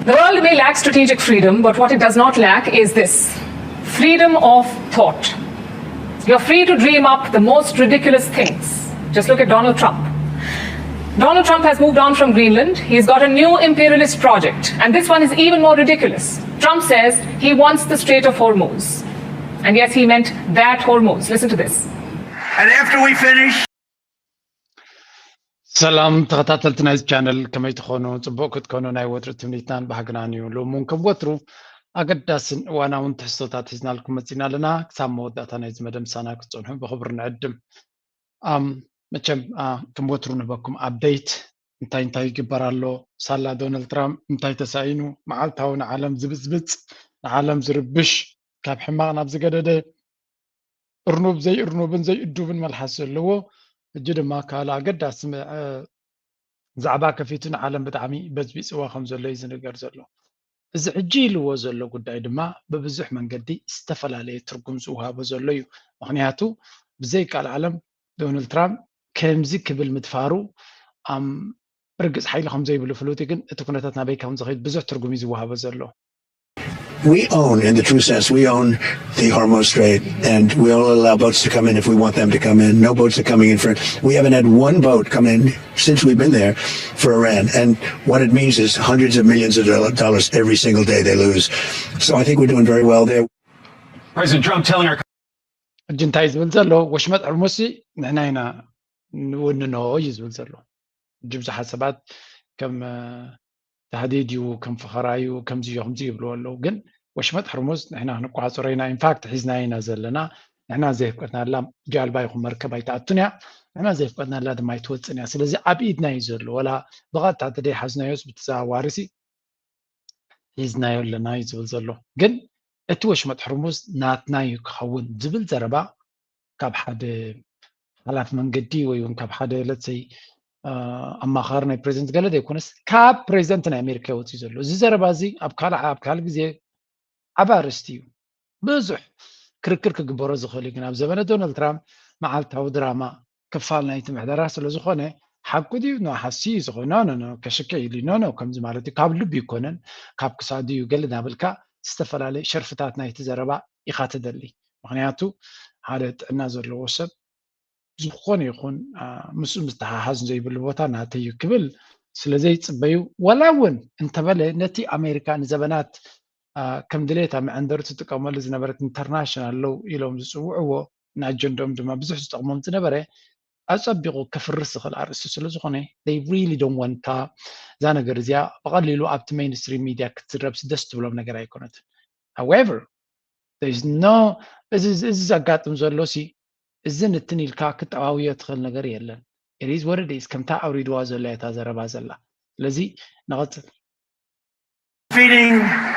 The world may lack strategic freedom, but what it does not lack is this: freedom of thought. You're free to dream up the most ridiculous things. Just look at Donald Trump. Donald Trump has moved on from Greenland. He's got a new imperialist project, and this one is even more ridiculous. Trump says he wants the Strait of Hormuz, and yes, he meant that Hormuz. Listen to this. And after we finish, ሰላም ተኸታተልቲ ናይዚ ቻነል፣ ከመይ ትኾኑ? ጽቡቕ ክትኮኑ ናይ ወትሩ ትምኒትናን ባህግናን እዩ። ሎሚ እውን ከም ወትሩ ኣገዳስን እዋናውን ትሕዝቶታት ሒዝናልኩም መጺና ኣለና። ክሳብ መወዳእታ ናይዚ መደብ ምሳና ክትጸንሑ ብኽብሪ ንዕድም። ኣም፣ መቸም ኣ፣ ከም ወትሩ ንበኩም ኣፕደይት፣ እንታይ እንታይ ይግበር ኣሎ፣ ሳላ ዶናልድ ትራምፕ እንታይ ተሳኢኑ፣ መዓልታዊ ንዓለም ዝብጽብጽ፣ ንዓለም ዝርብሽ፣ ካብ ሕማቕ ናብ ዝገደደ፣ እርኑብ ዘይእርኑብን ዘይእዱብን መልሓስ ዘለዎ፣ ሕጂ ድማ ካልእ ኣገዳሲ ዛዕባ ከፊቱ ንዓለም ብጣዕሚ በዝቢፅዋ ከም ዘሎ እዩ ዝንገር ዘሎ። እዚ ሕጂ ኢልዎ ዘሎ ጉዳይ ድማ ብብዙሕ መንገዲ ዝተፈላለየ ትርጉም ዝወሃቦ ዘሎ እዩ። ምክንያቱ ብዘይ ቃል ዓለም ዶናልድ ትራምፕ ከምዚ ክብል ምድፋሩ ኣም ርግፅ ሓይሊ ከም ዘይብሉ ፍሉጥ እዩ። ግን እቲ ኩነታት ናበይ ከም ዝኸይድ ብዙሕ ትርጉም እዩ ዝወሃቦ ዘሎ። We own, in the true sense, we own the Hormuz Strait, and we only allow boats to come in if we want them to come in. No boats are coming in for. We haven't had one boat come in since we've been there for Iran, and what it means is hundreds of millions of dollars every single day they lose. So I think we're doing very well there. President Trump telling our ሕጂ እንታይ ዝብል ዘሎ? ወሽመጥ ሕርሙስ ንሕና ኢና ንውንኖ እዩ ዝብል ዘሎ። ሕጂ ብዙሓት ሰባት ከም ታህዲድ እዩ፣ ከም ፈኸራ እዩ፣ ከምዚ እዩ፣ ከምዚ ይብልዎ ኣለዉ። ግን ወሽመጥ ሕርሙዝ ንሕና ክንቆፃፀሮ ኢና፣ ኢንፋክት ሒዝናዮ ኢና ዘለና። ንሕና ዘይፍቀድናላ ጃልባ ይኹን መርከብ ኣይትኣቱን እያ፣ ንሕና ዘይፍቀድናላ ድማ ኣይትወፅን እያ። ስለዚ ኣብ ኢድና እዩ ዘሎ፣ ወላ ብቐጥታ ተደይሓዝናዮስ ብተዘዋዋሪ ሲ ሒዝናዮ ኣለና እዩ ዝብል ዘሎ። ግን እቲ ወሽመጥ ሕርሙዝ ናትና እዩ ክኸውን ዝብል ዘረባ ካብ ሓደ ሓላፊ መንገዲ ወይ እውን ካብ ሓደ ለትሰይ ኣማኻሪ ናይ ፕሬዚደንት ገለ ዘይኮነስ ካብ ፕሬዚደንት ናይ ኣሜሪካ ይወፅእ ዘሎ። እዚ ዘረባ እዚ ኣብ ካልእ ኣብ ካልእ ግዜ ዓቢ ኣርእስቲ እዩ። ብዙሕ ክርክር ክግበሮ ዝኽእል እዩ። ግን ኣብ ዘበነ ዶናልድ ትራምፕ መዓልታዊ ድራማ ክፋል ናይቲ ምሕደራ ስለ ዝኾነ ሓቁ ድዩ? ኖ ሓሲ ዝኾነ ኖ ኖ ከሽከ ኢሉ ኖ ኖ ከምዚ ማለት እዩ። ካብ ልቢ ይኮነን ካብ ክሳዱ እዩ ገለ እናበልካ ዝተፈላለየ ሸርፍታት ናይቲ ዘረባ ኢኻ ትደሊ። ምክንያቱ ሓደ ጥዕና ዘለዎ ሰብ ዝኾነ ይኹን ምስኡ ምትሓሓዝ ዘይብሉ ቦታ ናተይ እዩ ክብል ስለ ዘይፅበዩ፣ ዋላ እውን እንተበለ ነቲ ኣሜሪካ ንዘበናት ከም ድሌታ መዐንደሪ ትጥቀመሉ ዝነበረት ኢንተርናሽናል ሎው ኢሎም ዝፅውዕዎ ንኣጀንድኦም ድማ ብዙሕ ዝጠቕሞም ዝነበረ ኣፀቢቑ ከፍርስ ዝኽእል ኣርእስቲ ስለ ዝኾነ they really don't want እታ እዛ ነገር እዚኣ ብቐሊሉ ኣብቲ ሜይንስትሪም ሚድያ ክትዝረብ ደስ ትብሎም ነገር ኣይኮነትን። However, no እዚ ዘጋጥም ዘሎ ሲ እዚ ንትን ኢልካ ክጠዋውዮ ትኽእል ነገር የለን። It is what it is። ከምታ ኣውሪድዋ ዘሎ እያ እታ ዘረባ ዘላ። ስለዚ ንቐፅል። Defeating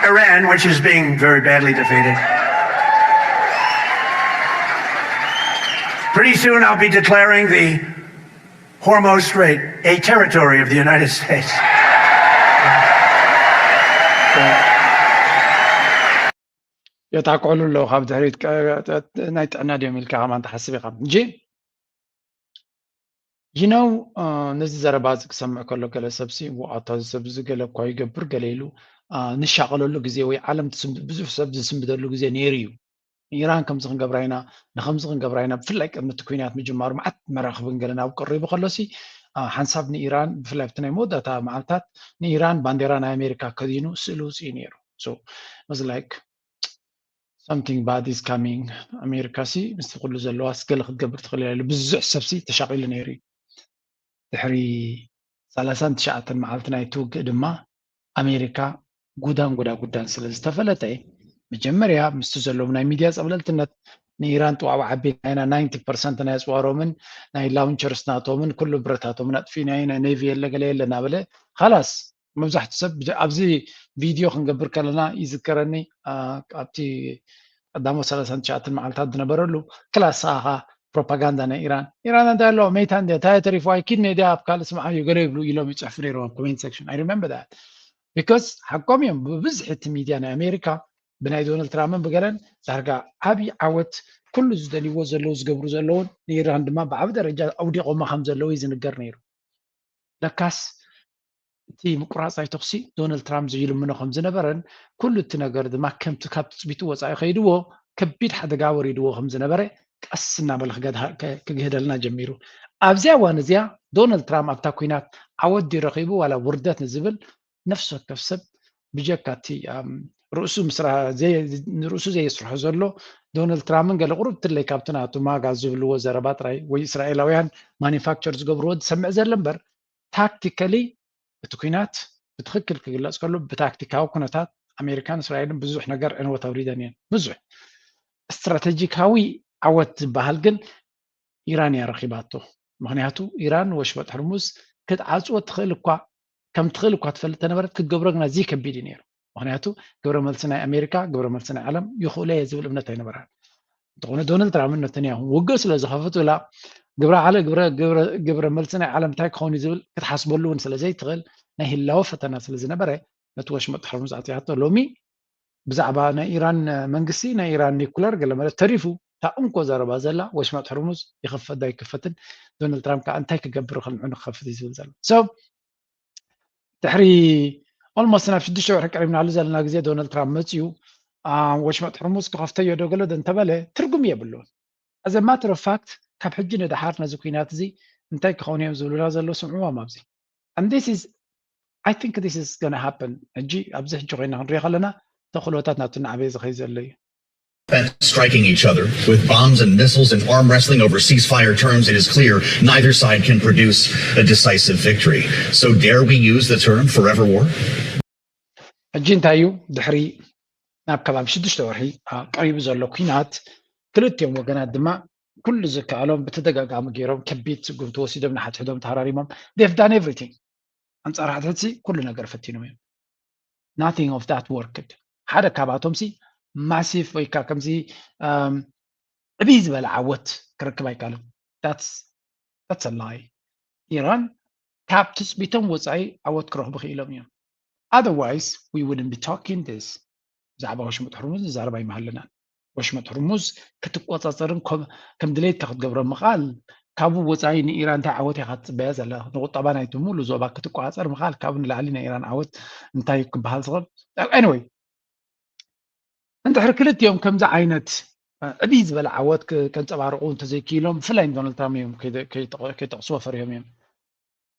Iran, which is being very badly defeated. Pretty soon I'll be declaring the Hormuz Strait a territory of the United States. የጣቅዕሉ ኣለዉ ካብ ድሕሪት ናይ ጥዕና ድዮም ኢልካ ከማን ትሓስብ ኢኻ እንጂ you know ነዚ ዘረባ እዚ ክሰምዕ ከሎ ገለ ሰብሲ ዋኣታ እዚ ሰብ እዚ ገለ እኳ ይገብር ገለ ኢሉ ንሻቐለሉ ግዜ ወይ ዓለም ብዙሕ ሰብ ዝስምብደሉ ግዜ ነይሩ እዩ። ንኢራን ከምዚ ክንገብራ ኢና ንከምዚ ክንገብራ ኢና ብፍላይ ቅድሚ እቲ ኩናት ምጅማሩ መዓት መራኽብን ገለን ኣብ ቀሪቡ ከሎሲ ሓንሳብ ንኢራን ብፍላይ ኣብቲ ናይ መወዳእታ መዓልታት ንኢራን ባንዴራ ናይ ኣሜሪካ ከዲኑ ስእሊ ውፅኢ ነይሩ። So was like something bad is coming። ኣሜሪካ ሲ ምስቲ ኩሉ ዘለዋ ገለ ክትገብር ትኽእል ኢሉ ብዙሕ ሰብሲ ተሻቒሉ ነይሩ እዩ። ድሕሪ ሰላሳን ትሽዓተን መዓልቲ ናይቲ ውግእ ድማ ኣሜሪካ ጉዳን ጎዳጉዳን ስለ ዝተፈለጠ መጀመርያ ምስቲ ዘለዎም ናይ ሚድያ ፀብለልትነት ንኢራን ጥዋዕዋ ዓቢና ኢና ናይንቲ ፐርሰንት ናይ ኣፅዋሮምን ናይ ላውንቸርስ ናቶምን ኩሉ ብረታቶምን ኣጥፊእና ኢና ኔቪ የለ ገለ የለ እናበለ ካላስ መብዛሕትኡ ሰብ ኣብዚ ቪድዮ ክንገብር ከለና ይዝከረኒ ኣብቲ ቀዳሞ ሰላሳን ትሽዓተን መዓልታት ዝነበረሉ ክላስ ሰኣኻ ፕሮፓጋንዳ ናይ ኢራን ኢራን እንታይ ኣለዋ መይታ እንድያ እንታይ ተሪፍዋ ኪድ ሜድያ ኣብ ካልእ ስምዓዮ ገለ ይብሉ ኢሎም ይፅሕፉ ነይሮም ኣብ ኮሜንት ሴክሽን I remember that because ሓቆም እዮም ብብዝሒ እቲ ሚድያ ናይ ኣሜሪካ ብናይ ዶናልድ ትራምፕን ብገለን ዳርጋ ዓብዪ ዓወት ኩሉ ዝደልይዎ ዘለዉ ዝገብሩ ዘለውን ንኢራን ድማ ብዓቢ ደረጃ ኣውዲቖማ ከም ዘለዉ እዩ ዝንገር ነይሩ ለካስ እቲ ምቁራፃይ ተኽሲ ዶናልድ ትራምፕ ዝይልምኖ ከም ዝነበረን፣ ኩሉ እቲ ነገር ድማ ከምቲ ካብ ትፅቢቱ ወፃኢ ከይድዎ ከቢድ ሓደጋ ወሪድዎ ከም ዝነበረ ቀስ እናበለ ክግህደልና ጀሚሩ። ኣብዚያ እዋን እዚያ ዶናልድ ትራምፕ ኣብታ ኩናት ዓወት ድዩ ረኺቡ ዋላ ውርደት ንዝብል ነፍሲ ወከፍ ሰብ ብጀካ እቲ ርእሱ ምስ ንርእሱ ዘየስርሖ ዘሎ ዶናልድ ትራምፕን ገለ ቁርብ ትለይ ካብቲ ናቱ ማጋ ዝብልዎ ዘረባ ጥራይ ወይ እስራኤላውያን ማኒፋክቸር ዝገብርዎ ዝሰምዕ ዘሎ እምበር ታክቲካሊ እቲ ኩናት ብትኽክል ክግለፅ ከሎ ብታክቲካዊ ኩነታት ኣሜሪካን እስራኤልን ብዙሕ ነገር ዕንወት ኣውሪደን እየን። ብዙሕ ስትራቴጂካዊ ዓወት ዝበሃል ግን ኢራን እያ ረኺባቶ። ምክንያቱ ኢራን ወሽመጥ ሕርሙዝ ክትዓፅዎ ትኽእል እኳ ከም ትኽእል እኳ ትፈልጥ ተነበረት ክትገብሮ ግና እዚ ከቢድ እዩ ነይሩ። ምክንያቱ ግብረ መልሲ ናይ ኣሜሪካ ግብረ መልሲ ናይ ዓለም ይኽእሎ እየ ዝብል እምነት ኣይነበራን። እንተኾነ ዶናልድ ትራምፕን ነተንያሁ ውግእ ስለ ዝኸፈቱላ ግብረ ዓለ ግብረ ግብረ ግብረ መልሲ ናይ ዓለም እንታይ ክኸውን እዩ ዝብል ክትሓስበሉ እውን ስለ ዘይትኽእል ናይ ህላወ ፈተና ስለ ዝነበረ ነቲ ወሽመጥ ሕርሙዝ ኣፅያቶ። ሎሚ ብዛዕባ ናይ ኢራን መንግስቲ ናይ ኢራን ኒኩለር ገለ መለ ተሪፉ እታ እንኮ ዘረባ ዘላ ወሽመጥ ሕርሙዝ ይኽፈት ዶ ኣይክፈትን ዶናልድ ትራምፕ ከዓ እንታይ ክገብር ይኽእል ንዑ ንክኸፍት እዩ ዝብል ዘሎ። So ድሕሪ ኦልሞስት ናብ ሽዱሽተ ወርሒ ቀሪብናሉ ዘለና ግዜ ዶናልድ ትራምፕ መፅዩ ወሽመጥ ሕርሙዝ ክኸፍተዮ ዶ ገለ ዶ እንተበለ ትርጉም የብሉን። As a matter of fact ካብ ሕጂ ንደሓር ነዚ ኩናት እዚ እንታይ ክኸውን እዮም ዝብሉና ዘሎ ስምዕዎም ኣብዚ። And this is I think this is gonna happen። ሕጂ ኣብዚ ሕጂ ኮይና ክንሪኦ ከለና ተኽእሎታት ናቱ እናዓበየ ዝኸይድ ዘሎ እዩ። Striking each other with bombs and missiles and arm wrestling over ceasefire terms, it is clear neither side can produce a decisive victory. So dare we use the term forever war? ሕጂ እንታይ እዩ ድሕሪ ናብ ከባቢ ሽዱሽተ ወርሒ ቀሪቡ ዘሎ ኩናት ክልቲኦም ወገናት ድማ ኩሉ ዝከኣሎም ብተደጋጋሚ ገይሮም ከቢድ ስጉምቲ ወሲዶም ንሓድሕዶም ተሃራሪሞም they've done everything ኣንፃር ሓድሕድሲ ኩሉ ነገር ፈቲኖም እዮም። Nothing of that worked። ሓደ ካብኣቶም ሲ ማሲቭ ወይ ከዓ ከምዚ ዕብይ ዝበለ ዓወት ክረክብ ኣይከኣልን። That's a lie። ኢራን ካብ ትፅቢቶም ወፃኢ ዓወት ክረኽቡ ክኢሎም እዮም። Otherwise we wouldn't be talking this። ብዛዕባ ወሽመጥ ሕርሙዝ ንዛረብ ኣይምሃለናን። ወሽመጥ ሕርሙዝ ክትቆፃፀርን ከም ድሌትካ ክትገብሮ ምኽኣል ካብኡ ወፃኢ ንኢራን እንታይ ዓወት ኢኻ ትፅበያ ዘላ ንቁጠባ ናይቲ ሙሉ ዞባ ክትቆፃፀር ምኽኣል ካብኡ ንላዕሊ ናይ ኢራን ዓወት እንታይ ክበሃል ዝኽእል anyway እንድሕር ክልቲኦም ከምዚ ዓይነት ዕብይ ዝበለ ዓወት ከንፀባርቑ እንተዘይክኢሎም ብፍላይ ዶናልድ ትራምፕ እዮም ከይጠቕስዎ ፈሪሆም እዮም።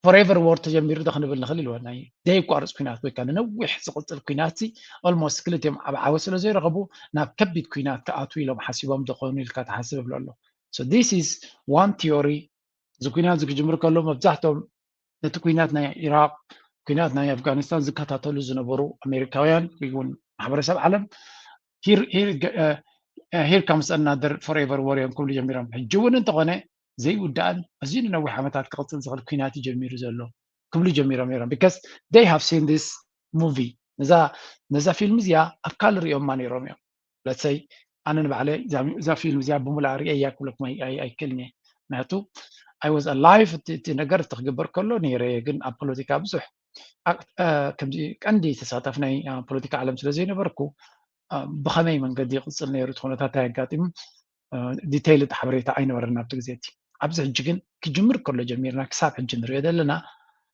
Forever war ተጀሚሩ ዶ ክንብል ንኽእል ኢልወና እዩ። ዘየቋርፅ ኩናት ወይ ከዓ ንነዊሕ ዝቕፅል ኩናት ሲ almost ክልቲኦም ኣብ ዓወት ስለ ዘይረኸቡ ናብ ከቢድ ኩናት ክኣትዉ ኢሎም ሓሲቦም ዶ ኾኑ ኢልካ ትሓስብ እብሎ ኣሎ። So this is one theory። እዚ ኩናት እዚ ክጅምር ከሎ መብዛሕትኦም ነቲ ኩናት ናይ ኢራቅ ኩናት ናይ ኣፍጋኒስታን ዝከታተሉ ዝነበሩ ኣሜሪካውያን ወይ እውን ማሕበረሰብ ዓለም here comes another forever war እዮም ክብሉ ጀሚሮም። ሕጂ እውን እንተኾነ ዘይውዳእን ኣዝዩ ንነዊሕ ዓመታት ክቕፅል ዝኽእል ኩናት እዩ ጀሚሩ ዘሎ ክብሉ ጀሚሮም ነይሮም። Because they have seen this movie ነዛ ፊልም እዚኣ ኣብ ካል ሪኦማ ነይሮም እዮም። Let's say ኣነ ንባዕለይ እዛ ፊልም እዚኣ ብሙሉኣ ርእየያ ክብለኩም ኣይክእልን እየ። ምክንያቱ I was alive እቲ ነገር እቲ ክግበር ከሎ ነይረ እየ። ግን ኣብ ፖለቲካ ብዙሕ ከምዚ ቀንዲ ተሳታፊ ናይ ፖለቲካ ዓለም ስለ ዘይነበርኩ ብኸመይ መንገዲ ይቕፅል ነይሩ እቲ ኩነታት እንታይ ኣጋጢሙ detailed ሓበሬታ ኣይነበረን ኣብቲ ግዜ እቲ። ኣብዚ ሕጂ ግን ክጅምር ከሎ ጀሚርና ክሳብ ሕጂ ንሪኦ ዘለና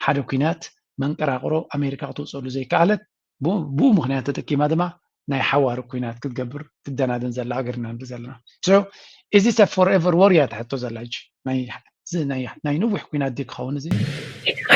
ሓደ ኩናት መንቀራቕሮ ኣሜሪካ ክትውፅእሉ ዘይከኣለት ብኡ ምክንያት ተጠቂማ ድማ ናይ ሓዋሩ ኩናት ክትገብር ትደናደን ዘላ ሃገር ኢና ንርኢ ዘለና። So is this a forever war እያ ትሕቶ ዘላ ሕጂ ናይ ነዊሕ ኩናት ድዩ ክኸውን እዚ?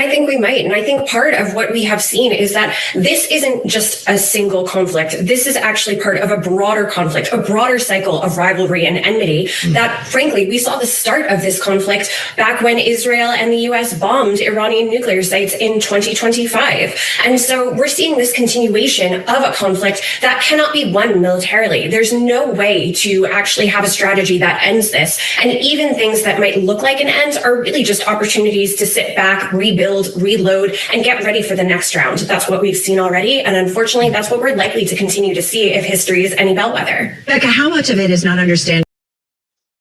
I think we might. And I think part of what we have seen is that this isn't just a single conflict. This is actually part of a broader conflict, a broader cycle of rivalry and enmity that, frankly, we saw the start of this conflict back when Israel and the U S bombed Iranian nuclear sites in twenty twenty-five. And so we're seeing this continuation of a conflict that cannot be won militarily. There's no way to actually have a strategy that ends this. And even things that might look like an end are really just opportunities to sit back, rebuild, reload, and get ready for the next round. That's what we've seen already. And unfortunately, that's what we're likely to continue to see if history is any bellwether. Becca, how much of it is not understanding?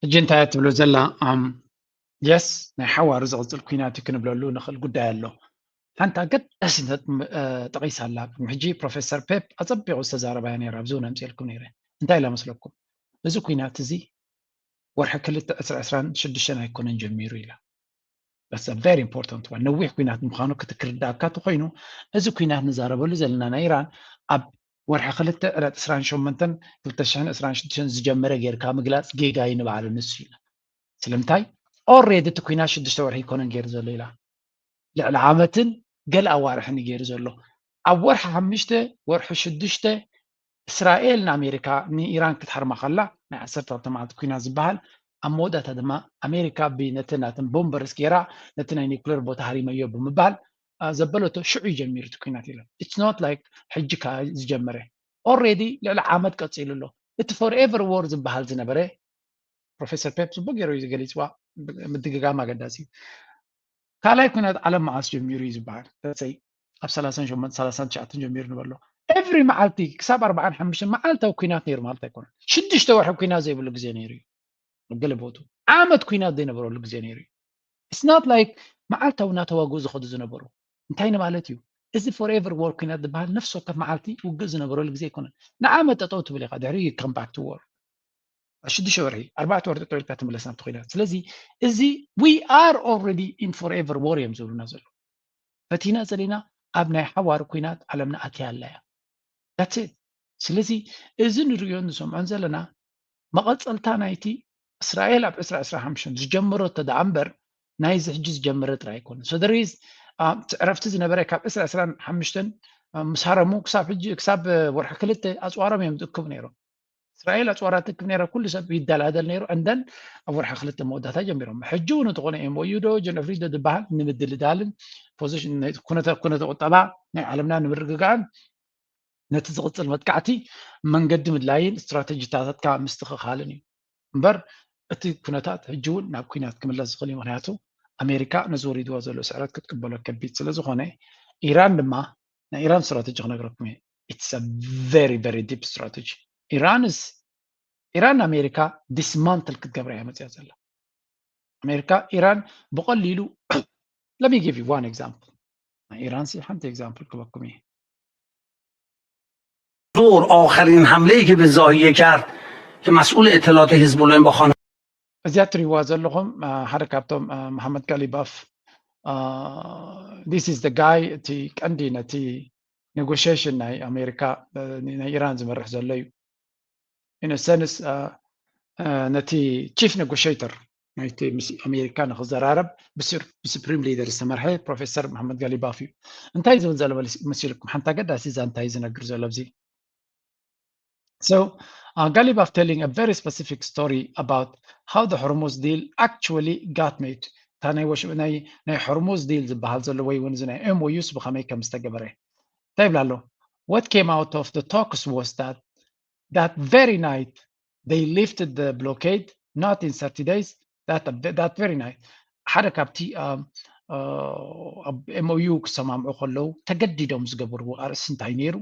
ሕጂ እንታይ ትብሎ ዘላ የስ ናይ ሓዋሩ ዝቕፅል ኩናት ክንብለሉ ንኽእል ጉዳይ ኣሎ። ሓንቲ ኣገዳሲ ጠቒሳ ኣላ ቅድሚ ሕጂ ፕሮፌሰር ፔፕ ኣፀቢቑ ዝተዛረባያ ነይራ ኣብዚ እውን ኣምፅኤልኩም ነይረ። እንታይ ኢላ መስለኩም? እዚ ኩናት እዚ ወርሒ ክልተ ዕስራ ዕስራን ሽዱሽተን ኣይኮነን ጀሚሩ ኢላ። That's a very important one. ነዊሕ ኩናት ምዃኑ ክትክርዳእካ ተኮይኑ፣ እዚ ኩናት ንዛረበሉ ዘለና ናይ ኢራን ኣብ ወርሒ ክልተ ዕለት ዕስራን ሸሞንተን ክልተ ሽሕን ዕስራን ሽዱሽተን ዝጀመረ ጌርካ ምግላፅ ጌጋ እዩ ንባዕሉ ንሱ ኢላ። ስለምንታይ? Already እቲ ኩናት ሽዱሽተ ወርሒ ይኮነን ገይሩ ዘሎ ኢላ። ልዕሊ ዓመትን ገለ ኣዋርሕን ገይሩ ዘሎ። ኣብ ወርሒ ሓሙሽተ፣ ወርሒ ሽዱሽተ እስራኤል ንኣሜሪካ ንኢራን ክትሃርማ ከላ ናይ ዓሰርተ ክልተ መዓልቲ ኩናት ዝበሃል፣ ኣብ መወዳእታ ድማ ኣሜሪካ ብነተን ናተን ቦምበርስ ገይራ ነቲ ናይ ኒውክሌር ቦታ ሃሪመዮ ብምባል ዘበለቶ ሽዑ እዩ ጀሚሩ እቲ ኩናት ኢሎም። It's not like ሕጂ ከ ዝጀመረ፣ already ልዕሊ ዓመት ቀፂሉ ኣሎ። እቲ forever war ዝበሃል ዝነበረ ፕሮፌሰር ፔፕ ፅቡቅ ገይሩ እዩ ዝገሊፅዋ። ምድግጋም ኣገዳሲ እዩ። ካልኣይ ኩናት ዓለም መዓስ ጀሚሩ እዩ ዝበሃል? ሰይ ኣብ ሰላሳን ሸሞንተን ሰላሳን ትሽዓተን ጀሚሩ ንበሎ። Every መዓልቲ ክሳብ ኣርባዓን ሓሙሽተን መዓልታዊ ኩናት ነይሩ ማለት ኣይኮነን። ሽዱሽተ ወርሒ ኩናት ዘይብሉ ግዜ ነይሩ እዩ። ገለ ቦቱ ዓመት ኩናት ዘይነበረሉ ግዜ ነይሩ እዩ። It's not like መዓልታዊ እናተዋግኡ ዝኸዱ ዝነበሩ። እንታይ ንማለት እዩ? እዚ forever war ኩናት ዝበሃል ነፍሲ ወከፍ መዓልቲ ውግእ ዝነበረሉ ግዜ ኣይኮነን። ንዓመት ጠጠው ትብል ኢኻ፣ ድሕሪ come back to war። ሽዱሽተ ወርሒ ኣርባዕተ ወርሒ ጠጠው ኢልካ ትምለስ ናብቲ ኩናት። ስለዚ እዚ we are already in forever war እዮም ዝብሉና ዘለዉ። ፈቲና ጸሊና ኣብ ናይ ሓዋር ኩናት ዓለምና ኣትያ ኣላ እያ። That's it። ስለዚ እዚ ንርእዮን ንሰምዖን ዘለና መቐጸልታ ናይቲ እስራኤል ኣብ ዕስራ ዕስራ ሓሙሽተ ዝጀመረቶ ደኣ እምበር ናይዚ ሕጂ ዝጀመረ ጥራይ ኣይኮነን። So there is ዕረፍቲ ዝነበረ ካብ ዕስራ ዕስራን ሓሙሽተን ምስ ሃረሙ ክሳብ ሕጂ ክሳብ ወርሒ ክልተ ኣጽዋሮም እዮም ዝእክቡ ነይሮም። እስራኤል ኣጽዋራ ትእክብ ነይራ፣ ኩሉ ሰብ ይደላደል ነይሩ። And then ኣብ ወርሒ ክልተ መወዳእታ ጀሚሮም። ሕጂ እውን እንተኾነ M O U ዶ Geneva ዶ ዝበሃል ንምድልዳልን ፖዚሽን ኩነተ ኩነተ ቁጠባ ናይ ዓለምና ንምርግጋእን ነቲ ዝቕጽል መጥቃዕቲ መንገዲ ምድላይን ስትራተጂታትካ ምስትኽኻልን እዩ እምበር እቲ ኩነታት ሕጂ እውን ናብ ኩናት ክምለስ ዝኽእል እዩ። ምክንያቱ ኣሜሪካ ነዚ ወሪድዋ ዘሎ ስዕረት ክትቅበሎ ከቢድ ስለ ዝኾነ ኢራን ድማ ናይ ኢራን ስትራተጂ ክነግረኩም እየ። It's a very very deep strategy። ኢራንስ ኢራን ኣሜሪካ dismantle ክትገብራ እያ መፅያ ዘላ። ኣሜሪካ ኢራን ብቐሊሉ let me give you one example። ናይ ኢራን ሲ ሓንቲ example ክበኩም እየ። دور آخرین حمله‌ای که به ضاحیه کرد که مسئول اطلاعات حزب الله این با خانم እዚኣ ትሪእዋ ዘለኹም ሓደ ካብቶም መሓመድ ጋሊባፍ this is the guy እቲ ቀንዲ ነቲ negotiation ናይ ኣሜሪካ ናይ ኢራን ዝመርሕ ዘሎ እዩ። In a sense ነቲ chief negotiator ናይቲ ምስ ኣሜሪካ ንክዘራረብ ብስፕሪም ሊደር ዝተመርሐ ፕሮፌሰር መሓመድ ጋሊባፍ እዩ። እንታይ ዝብል ዘሎ መሲልኩም ሓንቲ ኣገዳሲ ዛንታ እዩ ዝነግር ዘሎ ኣብዚ So uh, Galibaf telling a very specific story about how the Hormuz deal actually got made. እታ ናይ ወሽ- ናይ ናይ ሆርሙዝ ዲል ዝበሃል ዘሎ ወይ እውን እዚ ናይ M O Us ብኸመይ ከም ዝተገበረ እንታይ ይብላ ኣሎ? What came out of the talks was that that very night they lifted the blockade, not in thirty days, that, that very night ሓደ ካብቲ ኣብ M O U ክሰማምዑ ከለዉ ተገዲዶም ዝገበርዎ ኣርእስቲ እንታይ ነይሩ?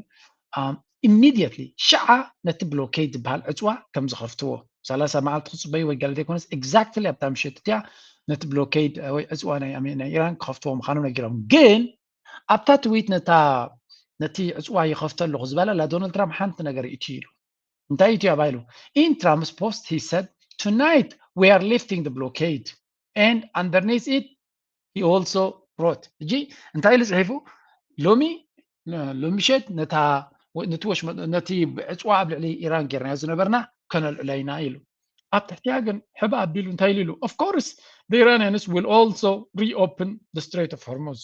Immediately ሽዓ ነቲ ብሎኬድ ዝበሃል ዕፅዋ ከም ዝኸፍትዎ ሰላሳ መዓልቲ ክፅበዩ ወይ ገለ ዘይኮነስ exactly ኣብታ ምሸት እቲኣ ነቲ ብሎኬድ ወይ ዕፅዋ ናይ ኣሜ- ናይ ኢራን ክኸፍትዎ ምዃኖም ነጊሮም። ግን ኣብታ ትዊት ነታ ነቲ ዕፅዋ ይኸፍተ ኣለኹ ዝበላ ላ ዶናልድ ትራምፕ ሓንቲ ነገር እዩ ኢሉ። እንታይ እዩ ኣባይሉ? In Trump's post he said, tonight we are lifting the blockade and underneath it he also wrote. ሕጂ እንታይ ኢሉ ፅሒፉ? ሎሚ ሎሚ ምሸት ነታ ነቲ ወሽመ ነቲ ዕፅዋ ኣብ ልዕሊ ኢራን ጌርናዮ ዝነበርና ከነልዕሎ ኢና ኢሉ። ኣብ ትሕቲያ ግን ሕባ ኣቢሉ እንታይ ኢሉ ኢሉ? Of course the Iranians will also reopen the Strait of Hormuz.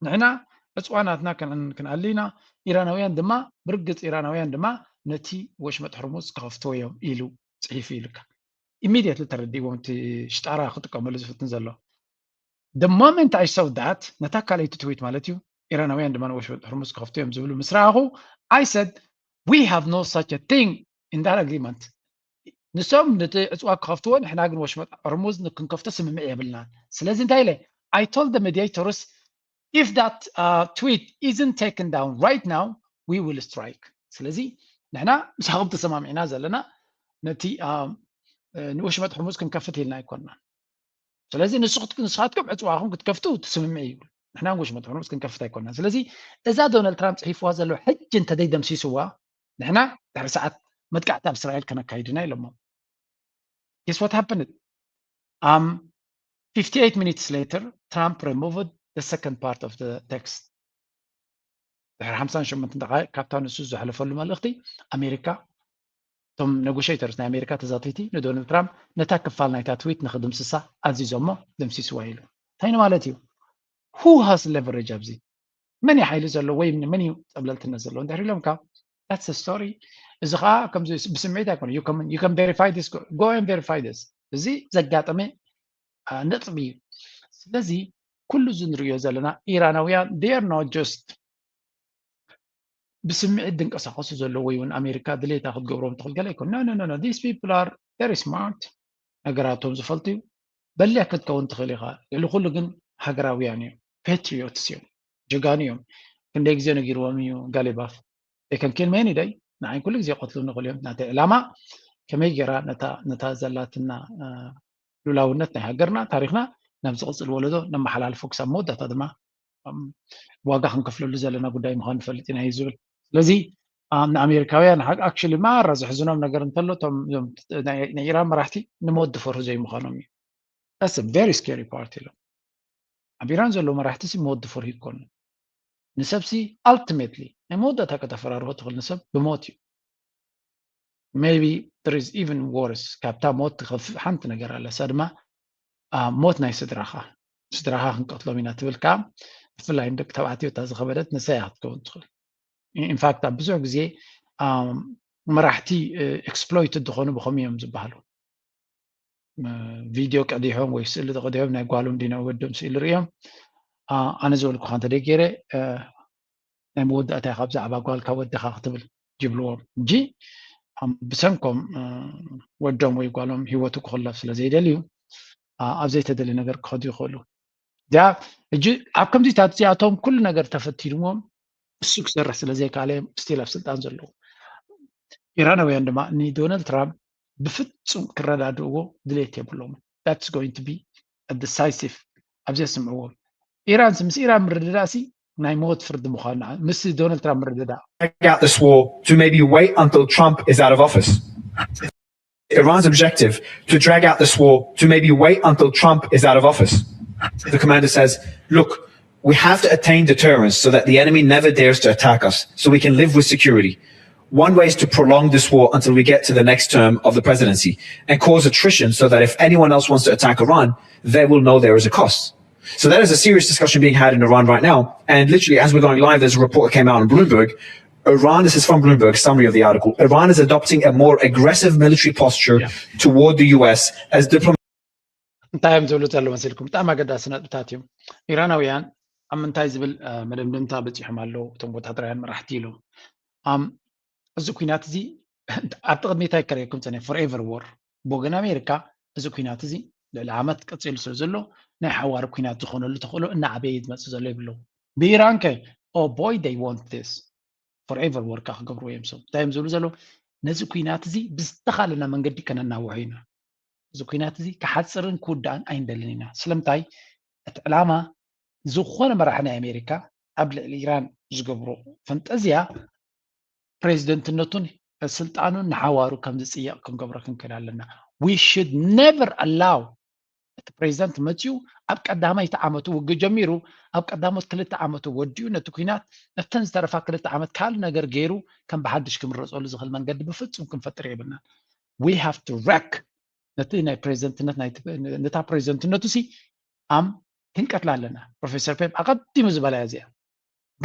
ንሕና ዕፅዋ ናትና ክንኣሊ ኢና፣ ኢራናውያን ድማ ብርግፅ ኢራናውያን ድማ ነቲ ወሽመጥ ሕርሙዝ ክኸፍትዎ እዮም ኢሉ ፅሒፉ ኢሉካ። Immediately ተረዲእዎም እቲ ሽጣራ ክጥቀመሉ ዝፍትን ዘሎ። The moment I saw that ነታ ካልኣይቲ ትዊት ማለት እዩ ኢራናውያን ድማ ንወሽመጥ ሕርሙዝ ክኸፍቱ እዮም ዝብሉ ምስ ረኣኹ I said we have no such a thing in that agreement። ንሶም ነቲ ዕፅዋ ክኸፍትዎ ንሕና ግን ወሽመጥ ሕርሙዝ ክንከፍቶ ስምምዕ የብልናን። ስለዚ እንታይ ኢለ I told the mediators if that uh, tweet isn't taken down right now we will strike። ስለዚ ንሕና ምሳኹም ተሰማሚዕና ዘለና ነቲ ንወሽመጥ ሕርሙዝ ክንከፍት ኢልና ኣይኮንና። ስለዚ ንስኻትኩም ዕፅዋኹም ክትከፍቱ ትስምምዕ እዩ። ንሕና ወሽመጥ ሕርሙዝ ክንከፍት ኣይኮንና። ስለዚ እዛ ዶናልድ ትራምፕ ፅሒፍዋ ዘሎ ሕጂ እንተደይደምሲስዋ ንሕና ድሕሪ ሰዓት መጥቃዕቲ ኣብ እስራኤል ከነካይድና ኢሎሞ። Guess what happened? Um, fifty-eight minutes later, Trump removed the second part of the text. ድሕሪ ሓምሳን ሸሞንተን ደቃይቅ ካብታ ንሱ ዘሕለፈሉ መልእኽቲ ኣሜሪካ፣ እቶም ኔጎሽተርስ ናይ ኣሜሪካ ተዛተይቲ ንዶናልድ ትራምፕ ነታ ክፋል ናይታ ትዊት ንክድምስሳ ኣዚዞሞ ደምሲስዋ ኢሉ። እንታይ ማለት እዩ? Who has leverage ኣብዚ? መን እዩ ሓይሊ ዘለዎ ወይ መን እዩ ፀብለልትነት ዘለዎ? እንድሕር ኢሎምካ that's the story። እዚ ከዓ ከምዚ ብስምዒት ኣይኮነ። You can verify this, go and verify this። እዚ ዘጋጠመ ነጥቢ እዩ። ስለዚ ኩሉ እዚ ንሪኦ ዘለና ኢራናውያን they are not just ብስምዒት ድንቀሳቀሱ ዘለዉ ወይ እውን ኣሜሪካ ድሌታ ክትገብሮም ትኽእል ገለ ኣይኮን። No, no, no, no. These people are very smart። ነገራቶም ዝፈልጡ እዩ። በሊሕ ክትከውን ትኽእል ኢኻ። ልዕሊ ኩሉ ግን ሃገራውያን እዮም፣ patriots እዮም፣ ጀጋኑ እዮም። ክንደይ ግዜ ነጊርዎም እዩ ጋሊባፍ። They can kill me any day። ንዓይ ኩሉ ግዜ ይቐትሉኒ ይኽእሉ እዮም። ናተይ ዕላማ ከመይ ገይራ ነታ ዘላትና ሉላውነት ናይ ሃገርና ታሪኽና ናብ ዝቕፅል ወለዶ ነመሓላልፎ ክሳብ መወዳእታ ድማ ዋጋ ክንከፍለሉ ዘለና ጉዳይ ምዃኑ ንፈልጥ ኢና እዩ ዝብል። ስለዚ ንኣሜሪካውያን actually ማራ ዘሕዝኖም ነገር እንተሎ እቶም ናይ ኢራን መራሕቲ ንሞት ዝፈርሁ ዘይምዃኖም እዩ። That's very scary part ኢሎም። ኣብ ኢራን ዘለዉ መራሕቲ ሲ ሞት ዝፈርሁ ይኮኑ። ንሰብሲ ultimately ናይ መወዳእታ ከተፈራርሆ ትኽእል ንሰብ ብሞት እዩ። Maybe there is even worse። ካብታ ሞት ትኸፍእ ሓንቲ ነገር ኣላ። እሳ ድማ ሞት ናይ ስድራኻ፣ ስድራኻ ክንቀትሎም ኢና ትብል ከዓ ብፍላይ ንደቂ ተባዕትዮ እታ ዝኸበደት ንሳ እያ ክትከውን ትኽእል። In fact ኣብ ብዙሕ ግዜ መራሕቲ exploited ዝኾኑ ብኸምኡ እዮም ዝበሃሉ። ቪድዮ ቀዲሖም ወይ ስእሊ ተቀዲሖም ናይ ጓሎም ድዩ ናይ ወዶም ስእሊ ርእዮም ኣነ ዝበልኩኻ እንተ ገይረ ናይ መወዳእታ ኢኻ ብዛዕባ ጓልካ ወድኻ ክትብል ይብልዎም እንጂ ብሰንኮም ወዶም ወይ ጓሎም ሂወቱ ክኽለፍ ስለ ዘይደልዩ ኣብ ዘይተደልየ ነገር ክኸዱ ይኽእሉ። እዚኣ ሕጂ ኣብ ከምዚታት እዚኣቶም ኩሉ ነገር ተፈቲንዎም እሱ ክሰርሕ ስለ ዘይከኣለ እዮም ስቲል ኣብ ስልጣን ዘለዉ። ኢራናውያን ድማ ንዶናልድ ትራምፕ ብፍጹም ክረዳድእዎ ድሌት የብሎምን። That's going to be decisive። ኣብዚ የስምዕዎም። ኢራን ምስ ኢራን ምርድዳእ ሲ ናይ ሞት ፍርዲ ምዃኑ ምስ ዶናልድ ትራምፕ ምርድዳእ drag out this war to maybe wait until Trump is out of office. Iran's objective to drag out this war to maybe wait until Trump is out of office. The commander says, look, we have to attain deterrence so that the enemy never dares to attack us, so we can live with security. One way is to prolong this war until we get to the next term of the presidency and cause attrition so that if anyone else wants to attack Iran, they will know there is a cost. So that is a serious discussion being had in Iran right now. And literally, as we're going live, there's a report that came out on Bloomberg. Iran, this is from Bloomberg, summary of the article. Iran is adopting a more aggressive military posture yeah. toward the U S as diplomatic. እንታይ እዮም ዝብሉ ዘለዉ መሲልኩም? ብጣዕሚ ኣገዳሲ ነጥብታት እዮም። ኢራናውያን ኣብ ምንታይ ዝብል መደምደምታ በፂሖም ኣለዉ እቶም ወታደራውያን መራሕቲ ኢሎም። እዚ ኩናት እዚ ኣብቲ ቅድሚት ኣይከረየኩም ፀኒሐ forever war ብወገን ኣሜሪካ እዚ ኩናት እዚ ልዕሊ ዓመት ቀፂሉ ስለ ዘሎ ናይ ሓዋር ኩናት ዝኾነሉ ተኽእሎ እናዓበየ ዝመፅእ ዘሎ ይብለዉ። ብኢራን ከ oh boy they want this forever war ከዓ ክገብርዎ እዮም። ሰብ እንታይ እዮም ዝብሉ ዘለዉ? ነዚ ኩናት እዚ ብዝተኻለና መንገዲ ከነናውሖ ኢና። እዚ ኩናት እዚ ክሓፅርን ክውዳእን ኣይንደልን ኢና። ስለምንታይ? እቲ ዕላማ ዝኾነ መራሒ ናይ ኣሜሪካ ኣብ ልዕሊ ኢራን ዝገብሮ ፈንጠዝያ ፕሬዚደንትነቱን ስልጣኑን ንሓዋሩ ከም ዝፅየቕ ክንገብሮ ክንክእል ኣለና። We should never allow እቲ ፕሬዚደንት መፂኡ ኣብ ቀዳመይቲ ዓመቱ ውግእ ጀሚሩ ኣብ ቀዳሞት ክልተ ዓመቱ ወዲኡ ነቲ ኩናት ነተን ዝተረፋ ክልተ ዓመት ካልእ ነገር ገይሩ ከም ብሓድሽ ክምረፀሉ ዝኽእል መንገዲ ብፍፁም ክንፈጥር የብልናን። We have to wreck ነቲ ናይ ፕሬዚደንትነት ነታ ፕሬዚደንትነቱ ሲ ኣም ክንቀትላ ኣለና። ፕሮፌሰር ፔፕ ኣቐዲሙ ዝበላ እዚኣ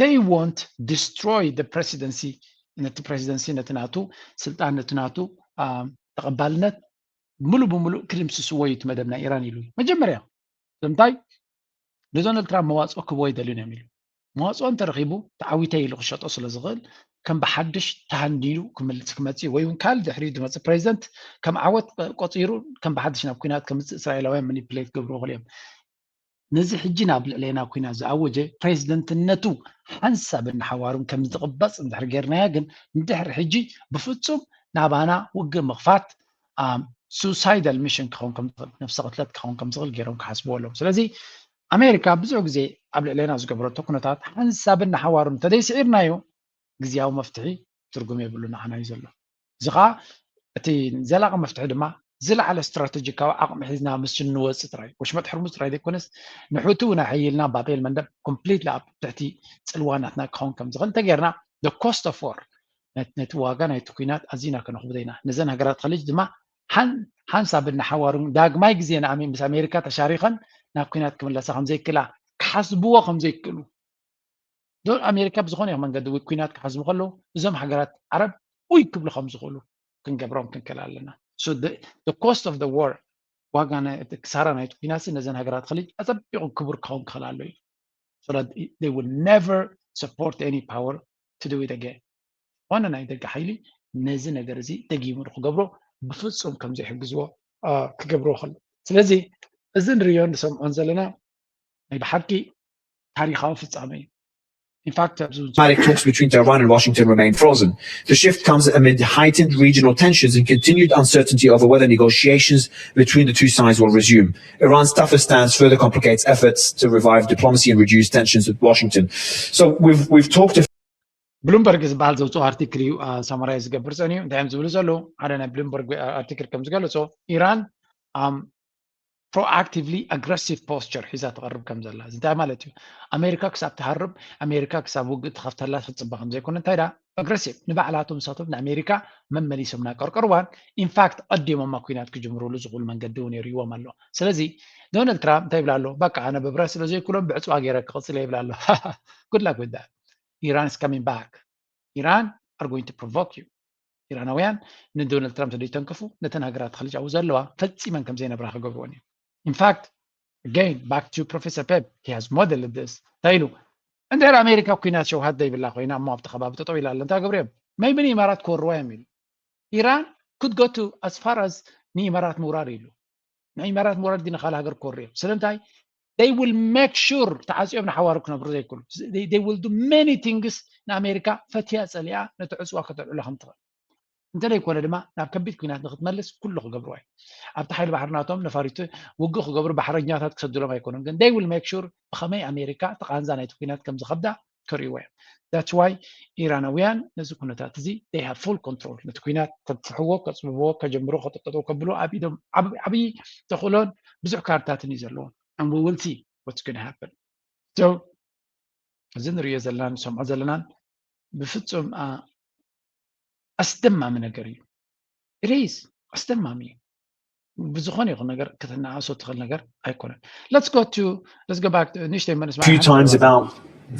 they want destroy the presidency ነቲ ፕሬዚደንሲ ነቲ ናቱ ስልጣን ነቲ ናቱ ተቐባልነት ሙሉ ብሙሉእ ክድምስስዎ እዩ እቲ መደብ ናይ ኢራን ኢሉ እዩ መጀመርያ። ስለምንታይ ንዶናልድ ትራምፕ መዋፅኦ ክህቦ ኣይደልዩን እዮም ኢሉ። መዋፅኦ እንተረኺቡ ተዓዊተ ኢሉ ክሸጦ ስለ ዝኽእል ከም ብሓድሽ ተሃንዲሉ ክመፅእ ወይ እውን ካልእ ድሕሪኡ ዝመፅእ ፕሬዚደንት ከም ዓወት ቆፂሩ ከም ብሓድሽ ናብ ኩናት ከምፅእ እስራኤላውያን ማኒፕሌት ክገብሩ ይኽእሉ እዮም። ነዚ ሕጂ ናብ ልዕሌና ኩናት ዝኣወጀ ፕሬዚደንትነቱ ሓንሳብ እናሓዋሩን ከም ዝቕበፅ እንድሕር ጌርናዮ ግን ንድሕሪ ሕጂ ብፍፁም ናባና ውግእ ምኽፋት suicidal mission ክኸውን ከም ዝኽእል ነፍሰ ቅትለት ክኸውን ከም ዝኽእል ገይሮም ክሓስብዎ ኣለዎም። ስለዚ ኣሜሪካ ብዙሕ ግዜ ኣብ ልዕሌና ዝገበረቶ ኩነታት ሓንሳብን ንሓዋሩ እንተዘይስዒርናዮ ግዝያዊ መፍትሒ ትርጉም የብሉ ንዓና እዩ ዘሎ። እዚ ከዓ እቲ ዘላቂ መፍትሒ ድማ ዝለዓለ ስትራተጂካዊ ዓቕሚ ሒዝና ምስ እንወፅእ ጥራይ፣ ወሽመጥ ሕርሙዝ ጥራይ ዘይኮነስ ንሑቲ እውን ኣሕይልና ባቤል መንደብ ኮምፕሊትሊ ኣብ ትሕቲ ፅልዋ ናትና ክኸውን ከም ዝኽእል እንተጌርና፣ the cost of war፣ ነቲ ዋጋ ናይቲ ኩናት ኣዚና ከነኽብዶ ኢና። ነዘን ሃገራት ኸሊጅ ድማ ሓንሳብ እናሓዋሩ ዳግማይ ግዜ ምስ ኣሜሪካ ተሻሪኸን ናብ ኩናት ክምለሳ ከምዘይክእላ ክሓስብዎ ከምዘይክእሉ ዶ ኣሜሪካ ብዝኾነ ይኹን መንገዲ ወይ ኩናት ክሓስቡ ከለዉ እዞም ሃገራት ዓረብ ውይ ክብሉ ከም ዝኽእሉ ክንገብሮም ክንክእል ኣለና። Cost of the war፣ ዋጋ ክሳራ ናይቲ ኩናት ነዘን ሃገራት ኸሊጅ ኣፀቢቑ ክቡር ክኸውን ክኽእል ኣሎ እዩ። So that they will never support any power to do it again። ዝኾነ ናይ ደገ ሓይሊ ነዚ ነገር እዚ ደጊሙ ክገብሮ ብፍፁም ከም ዘይሕግዝዎ ክገብርዎ ከሎ፣ ስለዚ እዚ ንሪኦ ንሰምዖን ዘለና ናይ ብሓቂ ታሪኻዊ ፍጻመ እዩ። In fact, diplomatic talks between Tehran and Washington remain frozen. The shift comes amid heightened regional tensions and continued uncertainty over whether negotiations between the two sides will resume. Iran's tougher stance further complicates efforts to revive diplomacy and reduce tensions with Washington. So we've we've talked. ብሉምበርግ ዝበሃል ዘውፅኦ ኣርቲክል እዩ ሳማራይ ዝገብር ፀኒዩ። እንታይ እዮም ዝብሉ ዘለዉ? ሓደ ናይ ብሉምበርግ ኣርቲክል ከም ዝገለፆ ኢራን ፕሮኣክቲቭሊ ኣግረሲቭ ፖስቸር ሒዛ ትቐርብ ከም ዘላ። እዚ እንታይ ማለት እዩ? ኣሜሪካ ክሳብ ትሃርብ፣ ኣሜሪካ ክሳብ ውግእ ትኸፍተላ ክትፅበ ከም ዘይኮነ፣ እንታይ ዳ ኣግረሲቭ ንባዕላቶም ንሳቶም ንኣሜሪካ መመሊሶም እናቀርቀርዋን ኢንፋክት ቀዲሞማ ኩናት ክጅምሩሉ ዝኽእሉ መንገዲ እውን የርእይዎም ኣሎ። ስለዚ ዶናልድ ትራምፕ እንታይ ይብላ ኣሎ? በቃ ኣነ ብብረት ስለ ዘይክሎም ብዕፅዋ ገይረ ክቕፅል ይብላ ኣሎ። Good luck with that። Iran is coming back። Iran are going to provoke you። ኢራናውያን ንዶናልድ ትራምፕ ዘይተንክፉ ነተን ሃገራት ኸሊጅ ኣብኡ ዘለዋ ፈፂመን ከም ዘይነብራ ክገብርወን እዮም። In fact, again, back to Professor Pep, he has modeled this። እንታይ ኢሉ? እንድሕር ኣሜሪካ ኩናት ሸውሃት ዘይብላ ኮይና እሞ ኣብቲ ከባቢ ጠጠው ኢላ ኣለ እንታይ ገብርዮም? Maybe ንኢማራት ክወርዋ እዮም ኢሉ። ኢራን could go to as far as ንኢማራት ምውራር ኢሉ። ንኢማራት ምውራር ድዩ ንኻልእ ሃገር ክወርር እዮም? ስለምንታይ? They will make sure ተዓፅዮም ንሓዋሩ ክነብሩ ዘይክእሉ። They will do many things ንኣሜሪካ ፈትያ ፀሊኣ ነቲ ዕፅዋ ከተልዕሎ ከም ትኽእል። እንተደይኮነ ድማ ናብ ከቢድ ኩናት ንክትመልስ ኩሉ ክገብርዋ እዩ። ኣብቲ ሓይሊ ባሕሪ ናቶም ነፋሪት ውግእ ክገብሩ ባሕረኛታት ክሰዱሎም ኣይኮኑን፣ ግን they will make sure ብኸመይ ኣሜሪካ እቲ ቃንዛ ናይቲ ኩናት ከም ዝኸብዳ ከርእይዎ እዮም። That's why ኢራናውያን ነዚ ኩነታት እዚ they have full control። ነቲ ኩናት ከግፍሕዎ፣ ከፅብብዎ፣ ከጀምርዎ፣ ከጠጠጥዎ ከብሉ ኣብ ኢዶም ዓብዪ ተኽእሎን ብዙሕ ካርታትን እዩ ዘለዎም። And we will see what's going to happen። So እዚ ንሪኦ ዘለናን ንሰምዖ ዘለናን ብፍፁም ኣስደማሚ ነገር እዩ። It is ኣስደማሚ እዩ። ብዝኾነ ይኹን ነገር ክትነኣሶ ትኽእል ነገር ኣይኮነን። Let's go to let's go back to ንእሽተይ መለስ few times about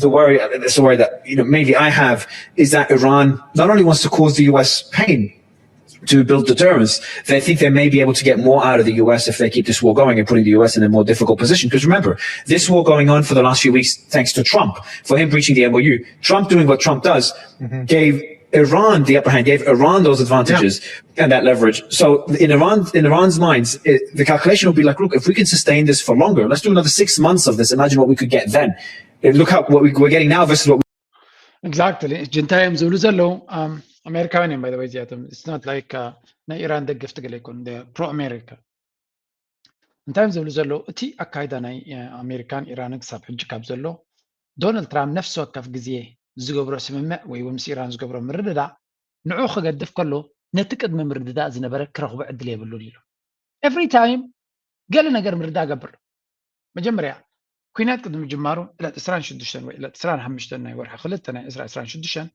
the worry, that's the worry that you know maybe I have is that Iran not only wants to cause the U S pain to build deterrence, they think they may be able to get more out of the U S if they keep this war going and putting the U S in a more difficult position. Because remember, this war going on for the last few weeks, thanks to Trump, for him breaching the M O U, Trump doing what Trump does mm-hmm. gave Iran the upper hand, gave Iran those advantages yeah. and that leverage. So in Iran, in Iran's minds, it, the calculation will be like, look, if we can sustain this for longer, let's do another six months of this. Imagine what we could get then. Look how what we, we're getting now versus what we Exactly. ሕጂ እንታይ እዮም ዝብሉ ዘለዉ? ኣሜሪካውያን እዮም by the way እዚኣቶም። It's not like ናይ ኢራን ደገፍቲ ገለ ይኮኑ፣ pro America። እንታይ እዮም ዝብሉ ዘለዉ? እቲ ኣካይዳ ናይ ኣሜሪካን ኢራንን ክሳብ ሕጂ ካብ ዘሎ ዶናልድ ትራምፕ ነፍሲ ወከፍ ግዜ ዝገብሮ ስምምዕ ወይ እውን ምስ ኢራን ዝገብሮ ምርድዳእ ንዑ ክገድፍ ከሎ ነቲ ቅድሚ ምርድዳእ ዝነበረ ክረኽቦ ዕድል የብሉን ኢሉ። Every time ገለ ነገር ምርዳእ ገብር። መጀመርያ ኩናት ቅድሚ ምጅማሩ ዕለት ዕስራን ሽዱሽተን ወይ ዕለት ዕስራን ሓሙሽተን ናይ ወርሒ ክልተ ናይ ዕስራ ዕስራን ሽዱሽተን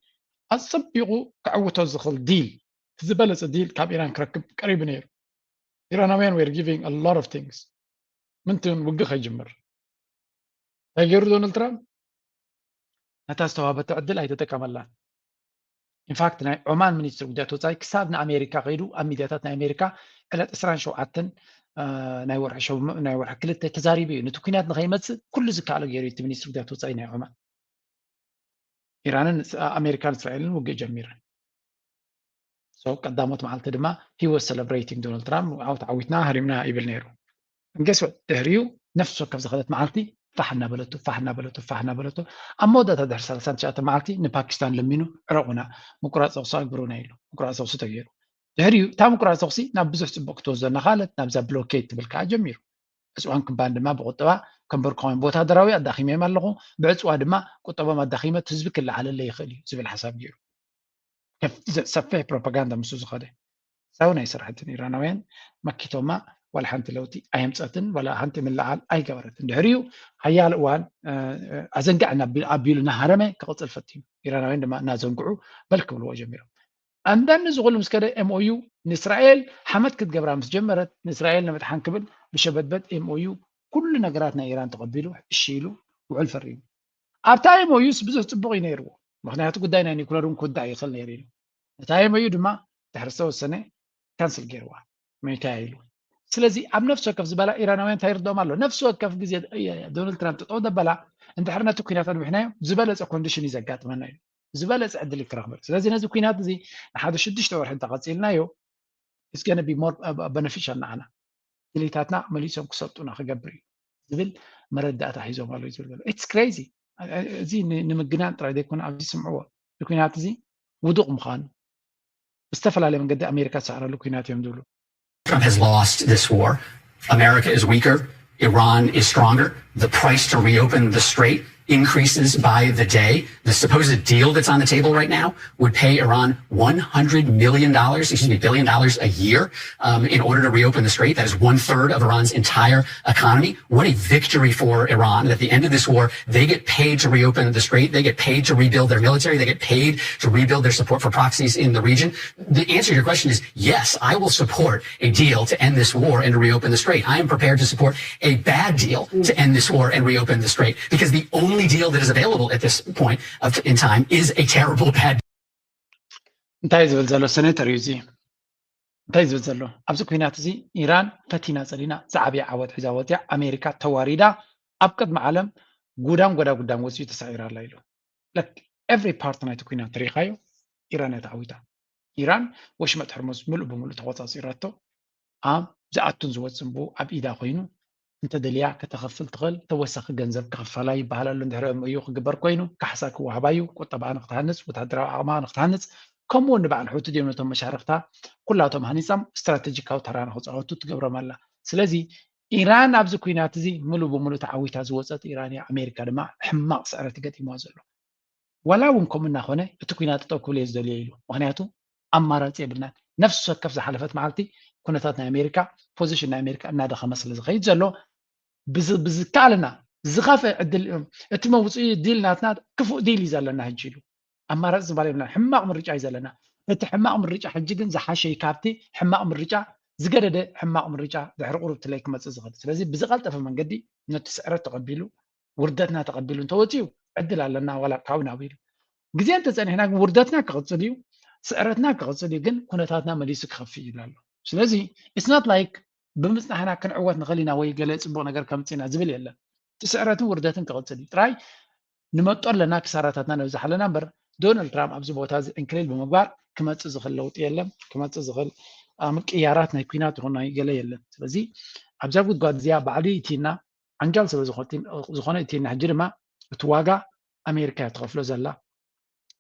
ኣጸቢቑ ክዕውቶ ዝኽእል ዲል ዝበለጸ ዲል ካብ ኢራን ክረክብ ቀሪቡ ነይሩ። ኢራናውያን were giving a lot of things ምንትን ውግእ ከይጅምር እንታይ ገይሩ ዶናልድ ትራምፕ ነታ ዝተዋህበቶ ዕድል ኣይተጠቀመላን። In fact ናይ ዖማን ሚኒስትር ጉዳያት ወፃኢ ክሳብ ንኣሜሪካ ከይዱ ኣብ ሚድያታት ናይ ኣሜሪካ ዕለት ዕስራን ሸውዓተን ናይ ወርሒ ክልተ ተዛሪቡ እዩ። ነቲ ኩናት ንኸይመፅእ ኩሉ ዝከኣሎ ገይሩ እቲ ሚኒስትር ጉዳያት ወፃኢ ናይ ዖማን። ኢራንን ኣሜሪካን እስራኤልን ውግእ ጀሚረን። So ቀዳሞት መዓልቲ ድማ he was celebrating ዶናልድ ትራምፕ ኣብኡ ተዓዊትና ሃሪምና ይብል ነይሩ። And guess what? ድሕሪኡ ነፍሲ ወከፍ ዝኸደት መዓልቲ ፋሕ እናበለቶ ፋሕ እናበለቶ ፋሕ እናበለቶ ኣብ መወዳእታ ድሕሪ ሰላሳን ትሽዓተን መዓልቲ ንፓኪስታን ለሚኑ ዕረቑና ምቁራፅ ተኹሲ ኣግብሩና ኢሉ ምቁራፅ ተኹሲ ተገይሩ። ድሕሪኡ እታ ምቁራፅ ተኹሲ ናብ ብዙሕ ፅቡቕ ክትወስዶ እናኸኣለት ናብዛ ብሎኬድ ትብል ከዓ ጀሚሩ። ዕፅዋን ክባን ድማ ብቁጠባ ከንበርክኾም ብወታደራዊ ኣዳኺመዮም ኣለኹ ብዕፅዋ ድማ ቁጠቦም ኣዳኺመ ህዝቢ ክለዓለለ ይኽእል እዩ ዝብል ሓሳብ ገይሩ። ሰፊሕ ፕሮፓጋንዳ ምስኡ ዝኸደ። ሳውን ኣይሰርሐትን። ኢራናውያን መኪቶማ ዋላ ሓንቲ ለውጢ ኣየምፀትን ዋላ ሓንቲ ምልዓል ኣይገበረትን። ድሕሪኡ ሓያል እዋን ኣዘንጋዕና ኣቢሉ እናሃረመ ክቕፅል ፈቲኑ። ኢራናውያን ድማ እናዘንግዑ በል ክብልዎ ጀሚሮም። ኣንዳኒ ዝኹሉ ምስ ከደ ኤምኦዩ ንእስራኤል ሓመት ክትገብራ ምስ ጀመረት ንእስራኤል ንምጥሓን ክብል ብሸበድበድ ኤምኦዩ ኩሉ ነገራት ናይ ኢራን ተቐቢሉ እሺ ኢሉ ውዕል ፈሪሙ። ኣብታ ኤምኦዩስ ብዙሕ ፅቡቕ እዩ ነይርዎ። ምክንያቱ ጉዳይ ናይ ኒኩለር እውን ክውዳእ ይኽእል ነይሩ እዩ። ነታ ኤምኦዩ ድማ ድሕሪ ዝተወሰነ ካንስል ገይርዋ ሚካይሉ። ስለዚ ኣብ ነፍሲ ወከፍ ዝበላ ኢራናውያን እንታይ ይርድኦም ኣሎ? ነፍሲ ወከፍ ግዜ ዶናልድ ትራምፕ ጠጠው ደበላ እንድሕር ነቲ ኩናት ኣንቢሕናዮ ዝበለፀ ኮንዲሽን እዩ ዘጋጥመና እዩ ዝበለፀ ዕድል ክረኽበ። ስለዚ ነዚ ኩናት እዚ ንሓደ ሽዱሽተ ወርሒ እንተቐፂልናዮ it's gonna be more beneficial ንዓና ድሌታትና መሊሶም ክሰጡና ክገብር እዩ ዝብል መረዳእታ ሒዞም ኣለዉ ዝብል ዘሎ it's crazy። እዚ ንምግናን ጥራይ ዘይኮነ ኣብዚ ስምዕዎ ኩናት እዚ ውዱቕ ምዃኑ ብዝተፈላለየ መንገዲ ኣሜሪካ ዝሰዕረሉ ኩናት እዮም ዝብሉ። Trump has lost this war. America is weaker. Iran is stronger. The price to reopen the strait increases by the day. The supposed deal that's on the table right now would pay Iran one hundred million dollars, excuse me, billion dollars a year um, in order to reopen the strait. That is one third of Iran's entire economy. What a victory for Iran that at the end of this war, they get paid to reopen the strait. They get paid to rebuild their military. They get paid to rebuild their support for proxies in the region. The answer to your question is yes, I will support a deal to end this war and to reopen the strait. I am prepared to support a bad deal to end this war and reopen the strait because the only deal that is available at this point of, in time is a terrible bad deal. እንታይ ዝብል ዘሎ ሴኔተር እዩ እዚ እንታይ ዝብል ዘሎ ኣብዚ ኩናት እዚ ኢራን ፈቲና ጸሊና ዝዓብየ ዓወት ሒዛ ወፅያ ኣሜሪካ ተዋሪዳ ኣብ ቅድሚ ዓለም ጉዳም ጎዳ ጉዳም ወፅዩ ተሳዒራ ኣላ ኢሉ every part ናይቲ ኩናት ሪኢኻዮ ኢራን እያ ተዓዊታ ኢራን ወሽመጥ ሕርሙዝ ምሉእ ብምሉእ ተቆፃፂራቶ ኣብ ዝኣቱን ዝወፅን ብኡ ኣብ ኢዳ ኮይኑ እንተደልያ ከተኸፍል ትኽእል ተወሳኺ ገንዘብ ክኽፈላ ይበሃል ኣሎ እንድሕር እምእዩ ክግበር ኮይኑ ካሕሳ ክወሃባ እዩ ቁጠባኣ ንክትሃንፅ ወታደራዊ ዓቕማ ንክትሃንፅ ከምኡ እውን ንበዓል ሑቲ ድዮም ነቶም መሻርክታ ኩላቶም ሃኒፃም ስትራቴጂካዊ ተራ ንክፃወቱ ትገብሮም ኣላ ስለዚ ኢራን ኣብዚ ኩናት እዚ ምሉእ ብምሉእ ተዓዊታ ዝወፀት ኢራን እያ ኣሜሪካ ድማ ሕማቕ ስዕረት ይገጢምዋ ዘሎ ዋላ እውን ከምኡ እናኾነ እቲ ኩናት ጠጠው ክብል እየ ዝደልዮ ኢሉ ምክንያቱ ኣማራፂ የብልናን ነፍሲ ወከፍ ዝሓለፈት መዓልቲ ኩነታት ናይ ኣሜሪካ ፖዚሽን ናይ ኣሜሪካ እናደኸመ ስለ ዝኸይድ ዘሎ ብዝከኣለና ዝኸፍአ ዕድል እቲ መውፅኢ ዲል ናትና ክፉእ ዲል እዩ ዘለና ሕጂ ኢሉ ኣማራፂ ዝበሃል የብልና ሕማቕ ምርጫ እዩ ዘለና እቲ ሕማቕ ምርጫ ሕጂ ግን ዝሓሸ እዩ ካብቲ ሕማቕ ምርጫ ዝገደደ ሕማቕ ምርጫ ድሕሪ ቁሩብ ትለይ ክመፅእ ዝኽእል ስለዚ ብዝቐልጠፈ መንገዲ ነቲ ስዕረት ተቐቢሉ ውርደትና ተቐቢሉ እንተወፂኡ ዕድል ኣለና ዋላ ካብኡ ናብኡ ኢሉ ግዜ እንተፀኒሕና ግን ውርደትና ክቕፅል እዩ ስዕረትና ክቕፅል እዩ ግን ኩነታትና መሊሱ ክኸፍእ ይብል ኣሎ ስለዚ it's not like ብምፅናሕና ክንዕወት ንኽእል ኢና ወይ ገለ ፅቡቕ ነገር ከምፅእ ኢና ዝብል የለን እቲ ስዕረትን ውርደትን ክቕፅል እዩ ጥራይ ንመጦ ኣለና ክሳራታትና ነብዝሕ ኣለና እምበር ዶናልድ ትራምፕ ኣብዚ ቦታ እዚ ዕንክሊል ብምግባር ክመፅእ ዝኽእል ለውጢ የለን ክመፅእ ዝኽእል ምቅያራት ናይ ኩናት ይኹን ናይ ገለ የለን ስለዚ ኣብዛ ጉድጓድ እዚኣ ባዕሉ ይእቲና ዓንጃል ስለ ዝኾነ እቲ ሕጂ ድማ እቲ ዋጋ ኣሜሪካ እያ ትኸፍሎ ዘላ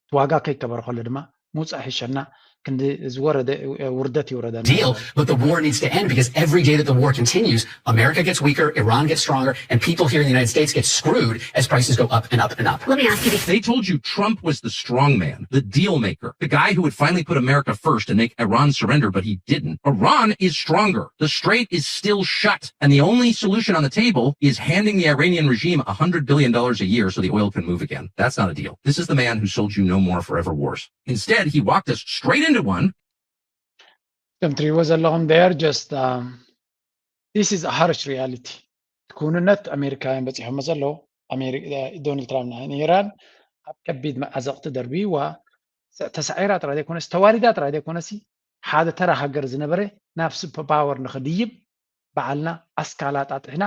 እቲ ዋጋ ከይከበረ ከሎ ድማ ምውፃእ ይሕሸና ክንዲ ዝወረደ ውርደት ይውረደና deal, but the war needs to end because every day that the war continues, America gets weaker, Iran gets stronger, and people here in the United States get screwed as prices go up and up and up. Let me ask you, They told you Trump was the strong man, the deal maker, the guy who would finally put America first and make Iran surrender, but he didn't. Iran is stronger. The strait is still shut. And the only solution on the table is handing the Iranian regime a hundred billion dollars a year so the oil can move again. That's not a deal. This is the man who sold you no more forever wars. Instead, he walked us straight into one. ከም ትሪእዎ ዘለኹም there just this is harsh reality ክውንነት ኣሜሪካውያን በፂሖሞ ዘለዉ ዶናልድ ትራምፕ ንኢራን ኣብ ከቢድ መዓዘቕቲ ደርብይዋ ተሳዒራ ጥራይ ዘይኮነስ ተዋሪዳ ጥራይ ዘይኮነሲ ሓደ ተራ ሃገር ዝነበረ ናብ ሱፐር ፓወር ንኽድይብ በዓልና ኣስካላ ጣጥሕና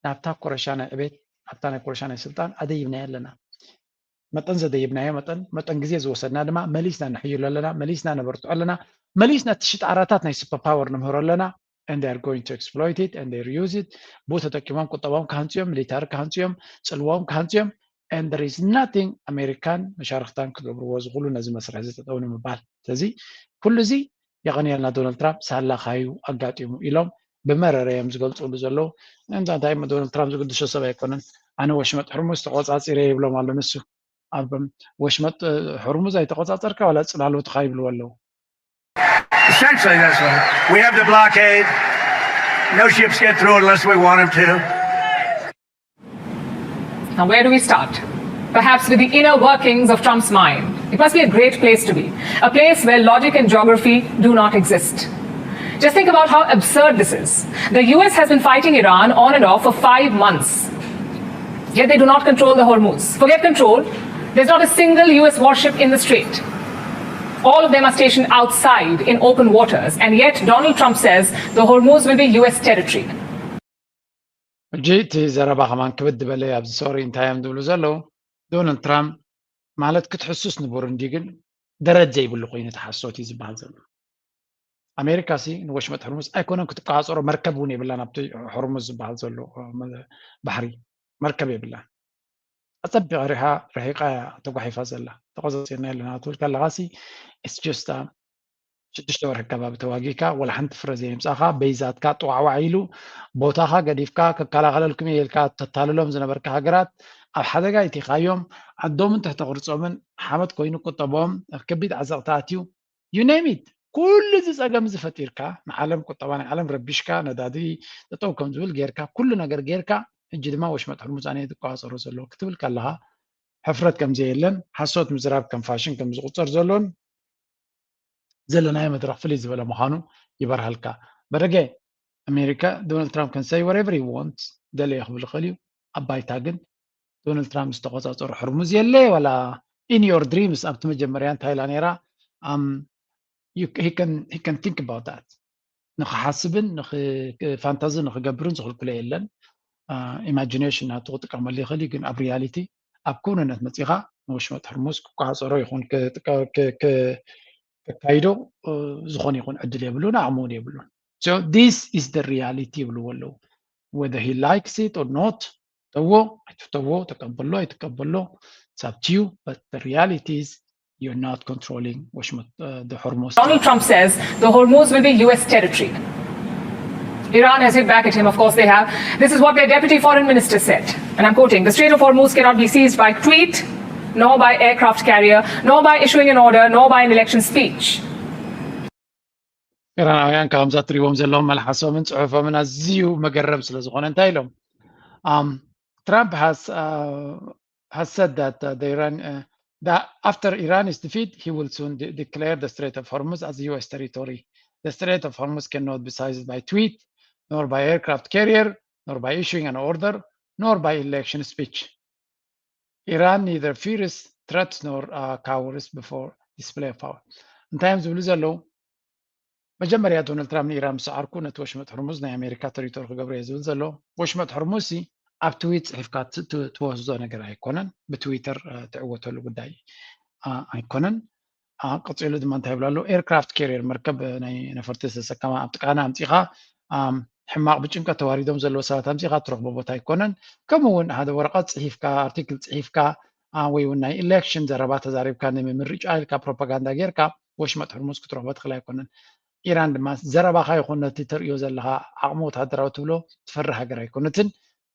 ናብታ ኮረሻ ናይ ዕቤት ናብታ ናይ ኮረሻ ናይ ስልጣን ኣደይብናዮ ኣለና መጠን ዘደይብናዮ መጠን መጠን ግዜ ዝወሰድና ድማ መሊስና ንሕይሉ ኣለና መሊስና ነበርትዖ ኣለና መሊስና እቲ ሽጣራታት ናይ ሱፐር ፓወር ንምህሮ ኣለና and they are going to exploit it and they use it ብኡ ተጠቂሞም ቁጠባዎም ክሃንፅዮም ሚሊታሪ ክሃንፅዮም ፅልዎም ክሃንፅዮም and there is nothing ኣሜሪካን መሻርክታን ክገብርዎ ዝኽእሉ ነዚ መስርሕ እዚ ጠጠው ንምባል ስለዚ ኩሉ እዚ የቐንየልና ዶናልድ ትራምፕ ሳላኻዩ ኣጋጢሙ ኢሎም ብመረረ እዮም ዝገልፅሉ ዘለዉ እንታ እንታይ ዶናልድ ትራምፕ ዝግድሾ ሰብ ኣይኮነን ኣነ ወሽመጥ ሕርሙዝ ተቆፃፂረ ይብሎም ኣሎ ንሱ ኣብ ወሽመጥ ሕርሙዝ ኣይተቆፃፀርካ ዋላ ፅላሎትካ ይብልዎ ኣለዉ Essentially, that's what we have the blockade. No ships get through unless we want them to. Now, where do we start? Perhaps with the inner workings of Trump's mind. It must be a great place to be, a place where logic and geography do not exist. Just think about how absurd this is. The U S has been fighting Iran on and off for five months. Yet they do not control the Hormuz. Forget control, there's not a single U S warship in the strait. All of them are stationed outside in open waters, and yet Donald Trump says the Hormuz will be U S territory. ሕጂ እቲ ዘረባ ከማን ክብድ በለ ኣብዚ ሶሪ እንታይ እዮም ዝብሉ ዘለዉ? ዶናልድ ትራምፕ ማለት ክትሕሱስ ንቡር እንዲ ግን ደረጃ ይብሉ ኮይኑ ተሓሶት እዩ ዝበሃል ዘሎ። ኣሜሪካ ሲ ንወሽመጥ ሕርሙዝ ኣይኮነን ክትቆፃፀሮ መርከብ እውን የብላን ኣብቲ ሕርሙዝ ዝበሃል ዘሎ ባሕሪ መርከብ የብላን። ኣፀቢቐ ሪሓ ረሒቃ ተጓሒፋ ዘላ ተቆፃፂርና ኣለና ትብል ከለካ ሲ it's just ሽዱሽተ ወርሒ ከባቢ ተዋጊእካ ወላ ሓንቲ ፍረ ዘየምፃእካ በይዛትካ ጥዋዕዋዕ ኢሉ ቦታካ ገዲፍካ ክከላኸለልኩም እየ ኢልካ ተታልሎም ዝነበርካ ሃገራት ኣብ ሓደጋ ይቲኻዮም ዓዶምን ትሕቲ ቅርፆምን ሓመድ ኮይኑ ቁጠቦም ኣብ ከቢድ ዓዘቕቲ ኣትዩ you name it ኩሉ እዚ ፀገም እዚ ፈጢርካ ንዓለም ቁጠባ ናይ ዓለም ረቢሽካ ነዳዲ ጠጠው ከም ዝብል ጌርካ ኩሉ ነገር ጌርካ ሕጂ ድማ ወሽመጥ ሕርሙዝ ኣነ ዝቆፃፀሮ ዘሎ ክትብል ከለካ ሕፍረት ከም ዘየለን ሓሶት ምዝራብ ከም ፋሽን ከም ዝቁፀር ዘሎን ዘለናዮ መድረክ ፍልይ ዝበለ ምዃኑ ይበርሃልካ። በደገ ኣሜሪካ ዶናልድ ትራምፕ can say whatever he wants ደለዮ ክብል ይኽእል እዩ። ኣብ ባይታ ግን ዶናልድ ትራምፕ ዝተቆፃፀሩ ሕርሙዝ የለ ዋላ in your dreams ኣብቲ መጀመርያ እንታይ ኢላ ነይራ he can think about that ንክሓስብን ፋንታዚ ንክገብርን ዝኽልክሎ የለን። ኢማጂኔሽን ናቱ ክጥቀመሉ ይኽእል እዩ፣ ግን ኣብ ሪያሊቲ ኣብ ክውንነት መፂኻ ንወሽመጥ ሕርሙዝ ክቋፀሮ ይኹን ከካይዶ ዝኾነ ይኹን ዕድል የብሉን፣ ኣቕሚ እውን የብሉን። So this is the reality ይብልዎ ኣለዉ። Whether he likes it or not ተዎ ኣይትተዎ ተቀበሎ ኣይትቀበሎ it's up to you, but the reality is you're not controlling ወሽመጥ uh, the Hormuz. Donald Trump says the Hormuz will be U S territory. Iran has hit back at him, of course they have. This is what their deputy foreign minister said, and I'm quoting: "The Strait of Hormuz cannot be seized by tweet, nor by aircraft carrier, nor by issuing an order, nor by an election speech." ኢራናውያን ካብዛ ትሪዎም ዘለዎም መልሓሶምን ፅሑፎምን ኣዝዩ መገረም ስለ ዝኾነ እንታይ ኢሎም? Um, Trump has uh, has said that uh, the Iran uh, that after Iran's defeat, he will soon de- declare the Strait of Hormuz as U S territory. The Strait of Hormuz cannot be seized by tweet, nor by aircraft carrier, nor by issuing an order, nor by election speech. Iran neither fears threats nor uh, cowers before display of power. እንታይ እዮም ዝብሉ ዘለዉ? መጀመርያ ዶናልድ ትራምፕ ንኢራን ምስ ዓርኩ ነቲ ወሽመጥ ሕርሙዝ ናይ ኣሜሪካ ተሪቶሪ ክገብሮ እየ ዝብል ዘሎ። ወሽመጥ ሕርሙዝ ሲ ኣብ ትዊት ፅሒፍካ ትወስዶ ነገር ኣይኮነን፣ ብትዊተር ትዕወተሉ ጉዳይ ኣይኮነን። ቀፂሉ ድማ እንታይ ይብሉ ኣለዉ? ኤርክራፍት ካሪየር መርከብ ናይ ነፈርቲ ዝተሰከማ ኣብ ጥቃና ኣምፂኻ ሕማቕ ብጭንቀት ተዋሪዶም ዘለዉ ሰባት ኣምፂኻ ትረኽቦ ቦታ ኣይኮነን። ከምኡ እውን ሓደ ወረቐት ፅሒፍካ ኣርቲክል ፅሒፍካ ወይ እውን ናይ ኢሌክሽን ዘረባ ተዛሪብካ ንምምርጫ ኢልካ ፕሮፓጋንዳ ጌርካ ወሽመጥ ሕርሙዝ ክትረኽቦ ትኽእል ኣይኮነን። ኢራን ድማ ዘረባኻ ይኹን ነቲ ተርእዮ ዘለኻ ዓቕሚ ወታደራዊ ትብሎ ትፈርህ ሃገር ኣይኮነትን።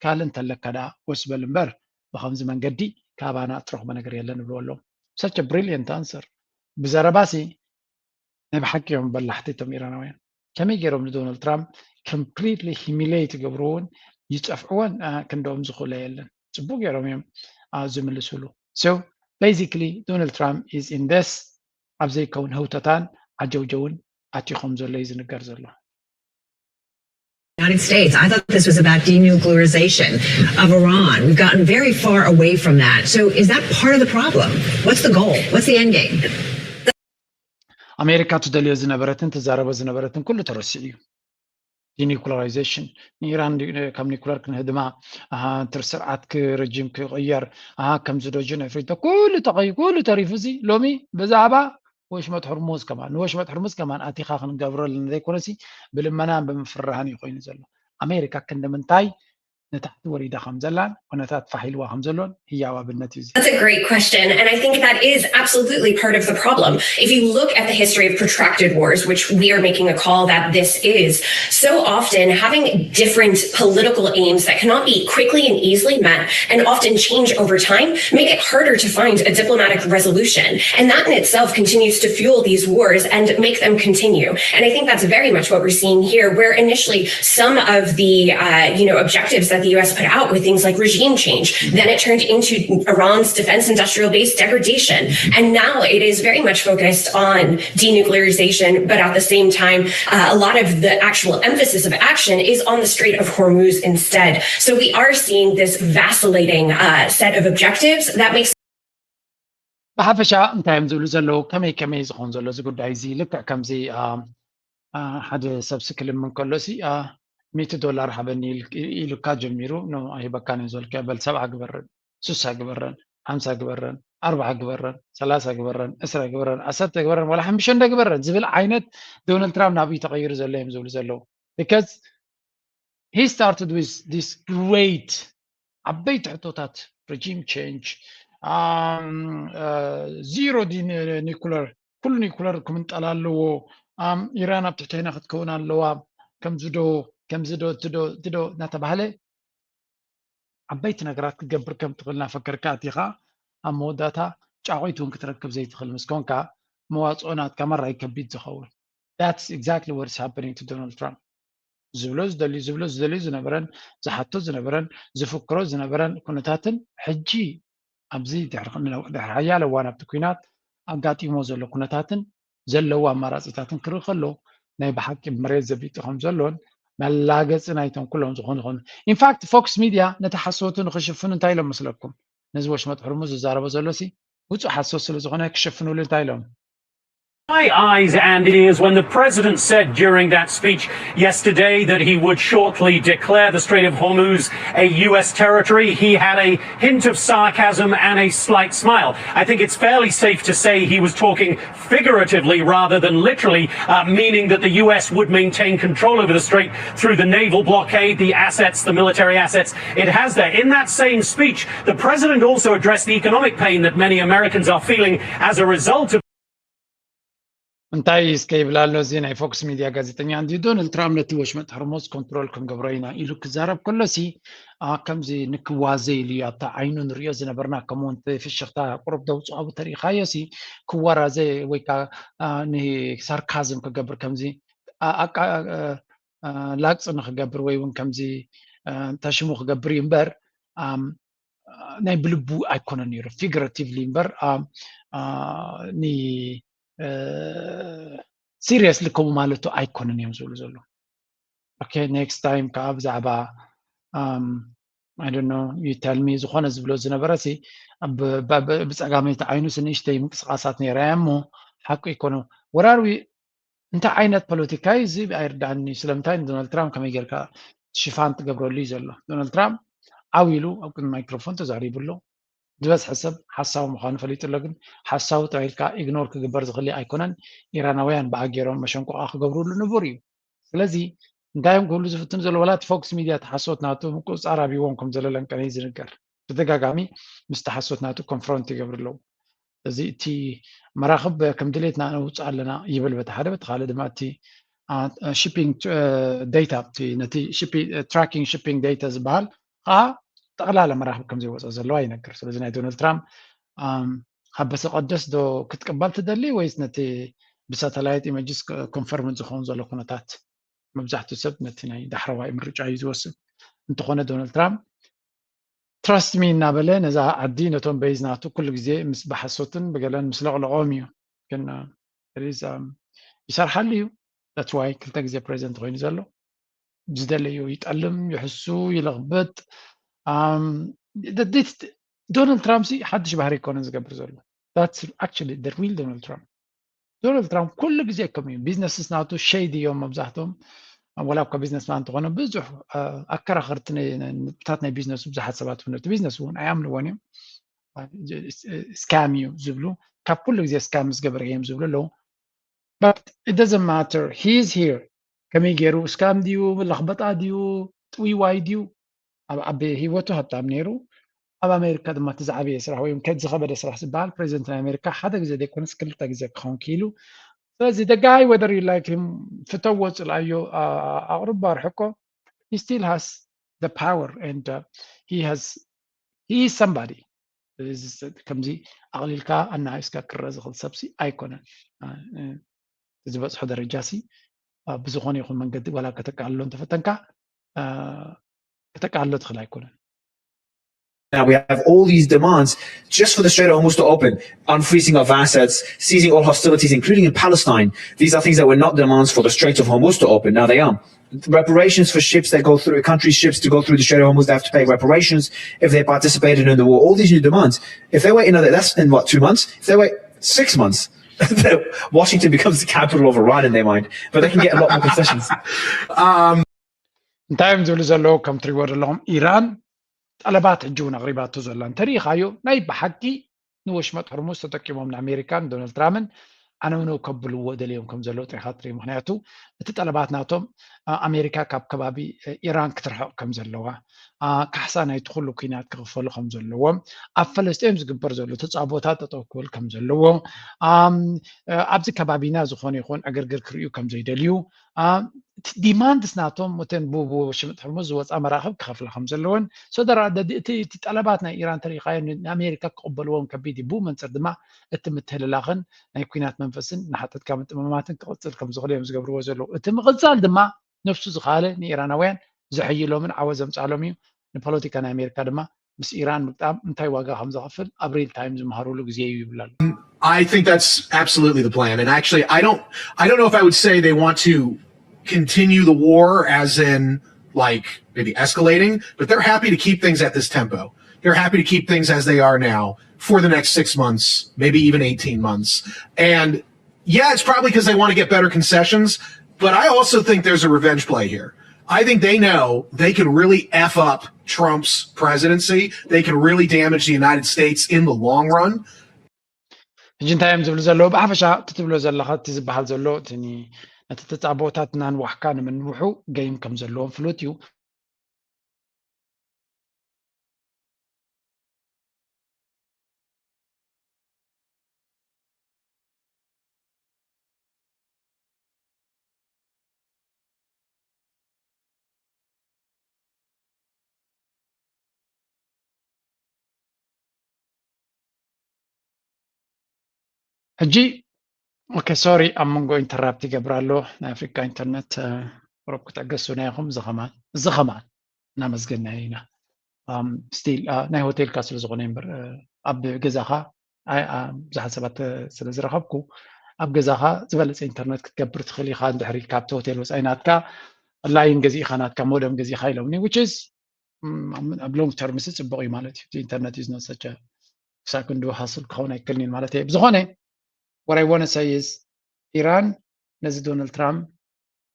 ካልእ እንተለካ ደኣ ወስ በል እምበር ብኸምዚ መንገዲ ካባና እትረኽቦ ነገር የለን ይብልዎ ኣለዉ። Such a brilliant answer። ብዘረባሲ ናይ ብሓቂ እዮም በላሕቲ እቶም ኢራናውያን። ከመይ ገይሮም ንዶናልድ ትራምፕ completely humiliate ይገብርዎ እውን ይፀፍዕዎን ክንደኦም ዝኽእሎ የለን። ፅቡቅ ገይሮም እዮም ዝምልስሉ። So basically Donald Trump is in this ኣብ ዘይከውን ህውተታን ዓጀውጀውን ኣትዩ ከም ዘሎ እዩ ዝንገር ዘሎ። United States. I thought this was about denuclearization of Iran. We've gotten very far away from that. So is that part of the problem? What's the goal? What's the end game? ኣሜሪካ ትደልዮ ዝነበረትን ትዛረቦ ዝነበረትን ኩሉ ተረሲዑ እዩ። ዲኒኩለራይዜሽን ንኢራን ካብ ኒኩለር ክንህድማ ትር ስርዓት ክረጂም ክቕየር ከምዚ ዶጅን ኣፍሪቶ ኩሉ ተቐይ ኩሉ ተሪፉ እዚ ሎሚ ብዛዕባ ወሽመጥ ሕርሙዝ ከማን ንወሽመጥ ሕርሙዝ ከማን ኣቲኻ ክንገብረሉ ዘይኮነሲ ብልመናን ብምፍርራህን እዩ ኮይኑ ዘሎ። ኣሜሪካ ክንዲ ምንታይ ንታሕቲ ወሪዳ ከም ዘላን ኩነታት ፋሕ ኢልዋ ከም ዘሎን ህያው ኣብነት እዩ። That's a great question. And I think that is absolutely part of the problem. If you look at the history of protracted wars, which we are making a call that this is, so often having different political aims that cannot be quickly and easily met and often change over time make it harder to find a diplomatic resolution. And that in itself continues to fuel these wars and make them continue. And I think that's very much what we're seeing here, where initially some of the uh, you know objectives that the U S put out were things like regime change. Then it turned into Iran's defense industrial base degradation. And now it is very much focused on denuclearization, but at the same time, uh, a lot of the actual emphasis of action is on the Strait of Hormuz instead. So we are seeing this vacillating uh, set of objectives that makes ብሓፈሻ እንታይ እዮም ዝብሉ ዘለዉ? ከመይ ከመይ ዝኸውን ዘሎ እዚ ጉዳይ እዚ? ልክዕ ከምዚ ሓደ ሰብ ስክልምን ከሎሲ ሚእቲ ዶላር ሃበኒ ኢሉካ ጀሚሩ። ኖ፣ ኣይበካን እዩ ዝበልካ፣ በል ሰብዓ ግበረን፣ ሱሳ ግበረን፣ ሓምሳ ግበረን፣ ኣርባዓ ግበረን፣ ሰላሳ ግበረን፣ ዕስራ ግበረን፣ ዓሰርተ ግበረን፣ ዋላ ሓምሽተ ግበረን ዝብል ዓይነት ዶናልድ ትራምፕ ናብ እዩ ተቐይሩ ዘሎ እዮም ዝብሉ ዘለዉ። Because he started with this great ዓበይቲ ሕቶታት፣ regime change፣ zero nuclear፣ ኩሉ ኒኩለር ክምንጠል ኣለዎ፣ ኢራን ኣብ ትሕቲ ዓይና ክትከውን ኣለዋ፣ ከምዚ ዶ ከምዚ ዶ እቲ ዶ እቲ ዶ እናተባህለ ዓበይቲ ነገራት ክትገብር ከም ትኽእል እናፈከርካ ኣቲኻ ኣብ መወዳእታ ጫቑይት እውን ክትረክብ ዘይትኽእል ምስ ኮንካ መዋፅኦ ናትካ መራይ ከቢድ ዝኸውን። That's exactly what is happening to Donald Trump. ዝብሎ ዝደልዩ ዝብሎ ዝደልዩ ዝነበረን ዝሓቶ ዝነበረን ዝፍክሮ ዝነበረን ኩነታትን ሕጂ ኣብዚ ድሕሪ ሓያለ እዋን ኣብቲ ኲናት ኣጋጢሞ ዘሎ ኩነታትን ዘለዎ ኣማራፂታትን ክርኢ ከሎ ናይ ብሓቂ መሬት ዘቢጡ ከም ዘሎን መላገፂ ናይቶም ኩሎም ዝኾኑ ዝኾኑ ኢንፋክት ፎክስ ሚድያ ነቲ ሓሶቱ ንክሽፍኑ እንታይ ኢሎም መስለኩም? ነዚ ወሽመጥ ሕርሙዝ ዝዛረቦ ዘሎ ሲ ውፁእ ሓሶት ስለ ዝኾነ ክሽፍኑሉ እንታይ ኢሎም? My eyes and ears when the president said during that speech yesterday that he would shortly declare the Strait of Hormuz a U S territory. He had a hint of sarcasm and a slight smile. I think it's fairly safe to say he was talking figuratively rather than literally, uh, meaning that the U S would maintain control over the strait through the naval blockade, the assets, the military assets it has there. In that same speech, the president also addressed the economic pain that many Americans are feeling as a result of እንታይ እስከ ይብል ኣሎ እዚ ናይ ፎክስ ሚድያ ጋዜጠኛ? እንዲ ዶናልድ ትራምፕ ነቲ ወሽመጥ ሆርሙዝ ኮንትሮል ክንገብሮ ኢና ኢሉ ክዛረብ ከሎሲ ከምዚ ንክዋዘ ኢሉ እዩ ኣብታ ዓይኑ ንሪኦ ዝነበርና ከምኡ ፍሽኽታ ቁሩብ ደውፅኦ ተሪኢኻዮ ሲ ክወራዘ ወይ ከዓ ንሳርካዝም ክገብር ከምዚ ላግፂ ንክገብር ወይ እውን ከምዚ ተሽሙ ክገብር እዩ እምበር ናይ ብልቡ ኣይኮነን ነይሩ። ፊግረቲቭሊ እምበር ኒ ሲሪየስሊ ከምኡ ማለቱ ኣይኮነን እዮም ዝብሉ ዘሎ። ኦኬ ኔክስት ታይም ከዓ ብዛዕባ I don't know you tell me ዝኾነ ዝብሎ ዝነበረ ሲ ብፀጋመይቲ ዓይኑ ንእሽተይ ምንቅስቃሳት ነይራ እያ እሞ ሓቁ ይኮነ ወራርዊ እንታይ ዓይነት ፖለቲካ እዩ እዚ ኣይርዳእኒ። ስለምንታይ ንዶናልድ ትራምፕ ከመይ ጌርካ ሽፋን ትገብረሉ እዩ ዘሎ? ዶናልድ ትራምፕ ዓው ኢሉ ኣብ ቅድሚ ማይክሮፎን ተዛሪቡ ኣሎ። ዝበዝሐ ሰብ ሓሳዊ ምዃኑ ፈሊጡ ኣሎ። ግን ሓሳዊ ተባሂልካ ኢግኖር ክግበር ዝኽእል ኣይኮነን። ኢራናውያን ብኣ ገይሮም መሸንቆቓ ክገብሩሉ ንቡር እዩ። ስለዚ እንታይ እዮም ክብሉ ዝፍትኑ ዘሎ? ዋላ እቲ ፎክስ ሚድያ ተሓሶት ናቱ ምቁፅፃር ኣብዎም ከም ዘሎ ለንቀነ ዝንገር። ብተደጋጋሚ ምስ ተሓሶት ናቱ ኮንፍሮንት ይገብሩ ኣለዉ። እዚ እቲ መራኽብ ከም ድሌትና ነውፅእ ኣለና ይብል በቲ ሓደ፣ በቲ ካልእ ድማ እቲ shipping data ነቲ tracking shipping data ዝበሃል ከዓ ጠቕላላ መራኽብ ከም ዘይወፀ ዘለዋ ይነግር። ስለዚ ናይ ዶናልድ ትራምፕ ሀበሰ ቀደስ ዶ ክትቅበል ትደሊ ወይስ ነቲ ብሳተላይት ኢመጅስ ኮንፈርም ዝኸውን ዘሎ ኩነታት? መብዛሕትኡ ሰብ ነቲ ናይ ዳሕረዋይ ምርጫ እዩ ዝወስድ። እንተኾነ ዶናልድ ትራምፕ ትራስት ሚ እናበለ ነዛ ዓዲ ነቶም በይዝ ናቱ ኩሉ ግዜ ምስ ብሓሶትን ብገለን ምስ ለቕለቖም እዩ። ግን ይሰርሓሉ እዩ። That's why ክልተ ግዜ ፕሬዚደንት ኮይኑ ዘሎ። ዝደለዮ ይጠልም፣ ይሕሱ፣ ይለኽብጥ። ዶናልድ ትራምፕ ሲ ሓድሽ ባህሪ ኣይኮነን ዝገብር ዘሎ። That's actually the real Donald Trump. ዶናልድ ትራምፕ ኩሉ ግዜ ከም እዩ። ቢዝነስስ ናቱ ሸይዲ እዮም መብዛሕትኦም። ወላ እኳ ቢዝነስማን እንተኾነ ብዙሕ ኣከራኸርቲ ንጥብታት ናይ ቢዝነሱ ብዙሓት ሰባት እውን እቲ ቢዝነስ እውን ኣይኣምንዎን እዮም። ስካም እዩ ዝብሉ ካብ ኩሉ ግዜ ስካም ዝገበረ እዮም ዝብሉ ኣለዉ። But it doesn't matter. He is here. ከመይ ገይሩ ስካም ድዩ ለኽበጣ ድዩ ጥውይዋይ ድዩ ኣብ ዓቢ ህይወቱ ሃብታም ነይሩ። ኣብ ኣሜሪካ ድማ እቲ ዝዓበየ ስራሕ ወይ ከ ዝኸበደ ስራሕ ዝበሃል ፕሬዚደንት ናይ ኣሜሪካ ሓደ ግዜ ዘይኮነስ ክልተ ግዜ ክኸውን ክኢሉ። ስለዚ the guy whether you like him ፍተዎ ጽልኣዮ ኣቕርቦ ኣርሕቆ he still has the power and uh, he has he is somebody። ከምዚ ኣቕሊልካ ኣናኢስካ ክረአ ዝኽእል ሰብሲ ኣይኮነን። ዝበፅሖ ደረጃ ሲ ብዝኾነ ይኹን መንገዲ ዋላ ከተቃልሎ እንተፈተንካ ከተቃልሎ ትኽእል ኣይኮነን። Now we have all these demands just for the Strait of Hormuz to open, unfreezing of assets, ceasing all hostilities, including in Palestine. These are things that were not demands for the Strait of Hormuz to open. Now they are. Reparations for ships that go through, countries' ships to go through the Strait of Hormuz, they have to pay reparations if they participated in the war. All these new demands. If they wait another, that's in what, two months? If they wait six months, Washington becomes the capital of Iran in their mind, but they can get a lot more concessions. um, እንታይ እዮም ዝብሉ ዘለዉ? ከም ትሪዎ ዘለኹም ኢራን ጠለባት ሕጂ እውን ኣቕሪባቶ ዘላ እንተሪኢኻዮ ናይ ብሓቂ ንወሽመጥ ሕርሙዝ ተጠቂሞም ንኣሜሪካን ዶናልድ ትራምፕን ኣነውነው ከብልዎ ደልዮም ከም ዘለዉ ጥሪኻ ትርኢ። ምክንያቱ እቲ ጠለባት ናቶም ኣሜሪካ ካብ ከባቢ ኢራን ክትርሕቕ ከም ዘለዋ፣ ካሕሳ ናይቲ ኩሉ ኩናት ክኽፈሉ ከም ዘለዎም፣ ኣብ ፈለስጢኦም ዝግበር ዘሎ ተፃቦታት ጠጠው ክብል ከም ዘለዎ፣ ኣብዚ ከባቢና ዝኾነ ይኹን ዕግርግር ክርእዩ ከም ዘይደልዩ፣ ዲማንድስ ናቶም እተን ብሽምጥ ሕርሙዝ ዝወፃ መራኽብ ክኸፍላ ከም ዘለወን ሰደራ እቲ ጠለባት ናይ ኢራን ተሪኻዮ ንኣሜሪካ ክቕበልዎም ከቢድ እዩ። ብኡ መንፅር ድማ እቲ ምትህልላኽን ናይ ኩናት መንፈስን ንሓተትካ ምጥምማትን ክቕፅል ከም ዝኽእል እዮም ዝገብርዎ ዘለዉ። እቲ ምቕፃል ድማ ነብሱ ዝኸኣለ ንኢራናውያን ዘሐይሎምን ዓወት ዘምፅኣሎም እዩ። ንፖለቲካ ናይ ኣሜሪካ ድማ ምስ ኢራን ምግጣም እንታይ ዋጋ ከም ዘኽፍል ኣብ ሪል ታይም ዝመሃሩሉ ግዜ እዩ ይብላሉ። I think that's absolutely the plan. And actually, I don't, I don't know if I would say they want to continue the war as in like maybe escalating, but they're happy to keep things at this tempo. They're happy to keep things as they are now for the next six months, maybe even eighteen months. And yeah, it's probably because they want to get better concessions, but I also think there's a revenge play here. I think they know they can really F up Trump's presidency. They can really damage the United States in the long run. ሕጂ እንታይ እዮም ዝብሉ ዘለዉ? ብሓፈሻ እቲ ትብሎ ዘለኻ እቲ ዝበሃል ዘሎ እቲ ነቲ ተፃቦታት እናንዋሕካ ንምንውሑ ገይም ከም ዘለዎም ፍሉጥ እዩ። ሕጂ ኦኬ ሶሪ ኣብ መንጎ ኢንተራፕት ይገብር ኣሎ ናይ ኣፍሪካ ኢንተርነት ሮብ ክትዕገሱና ኢኹም። እዚ ከማን እዚ ከማን እናመስገና ኢና። ስቲል ናይ ሆቴልካ ስለ ዝኾነ እምበር ኣብ ገዛኻ ብዙሓት ሰባት ስለ ዝረኸብኩ ኣብ ገዛኻ ዝበለፀ ኢንተርነት ክትገብር ትኽእል ኢኻ እንድሕር ኢልካ ኣብቲ ሆቴል ወፃኢ ናትካ ላይን ገዚእኻ ናትካ ሞደም ገዚእኻ ኢሎምኒ which is ኣብ long term ሲ ፅቡቕ እዩ ማለት እዩ። ኢንተርነት is not such a ክሳብ ክንዲ ሃስል ክኸውን ኣይክእልን ማለት እየ። ብዝኾነ what I want to say is ኢራን ነዚ ዶናልድ ትራምፕ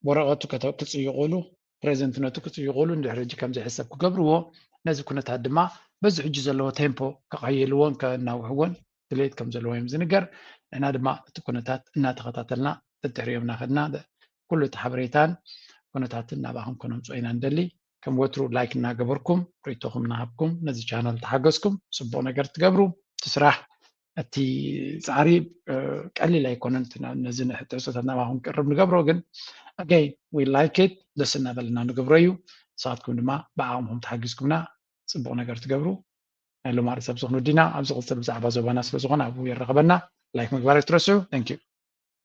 ወረቐቱ ክፅይቑሉ ፕሬዚደንትነቱ ክፅይቑሉ እንድሕር ሕጂ ከም ዘይሕሰብ ክገብርዎ ነዚ ኩነታት ድማ በዚ ሕጂ ዘለዎ ቴምፖ ከቐይልዎን ከናውሕዎን ድሌት ከም ዘለዎ እዮም ዝንገር። ንሕና ድማ እቲ ኩነታት እናተኸታተልና ደድሕሪኦም እናኸድና ኩሉ እቲ ሓበሬታን ኩነታትን ናባኹም ከነምፅኦ ኢና ንደሊ። ከም ወትሩ ላይክ እናገበርኩም ርእይቶኹም እናሃብኩም ነዚ ቻናል ተሓገዝኩም ፅቡቕ ነገር ትገብሩ። እቲ ስራሕ እቲ ፃዕሪ ቀሊል ኣይኮነን። ነዚ ንሕትሕቶታት ናባኹም ቅርብ ንገብሮ ግን ኣገይ we like it ደስ እናበለና ንገብሮ እዩ። ንስኻትኩም ድማ ብዓቕምኹም ተሓጊዝኩምና ፅቡቕ ነገር ትገብሩ። ናይ ሎማሪ ሰብ ዝኾኑ ዲና ኣብ ዝቕፅል ብዛዕባ ዞባና ስለ ዝኾነ ኣብኡ የራኸበና። ላይክ ምግባር ኣይትረስዑ። Thank you።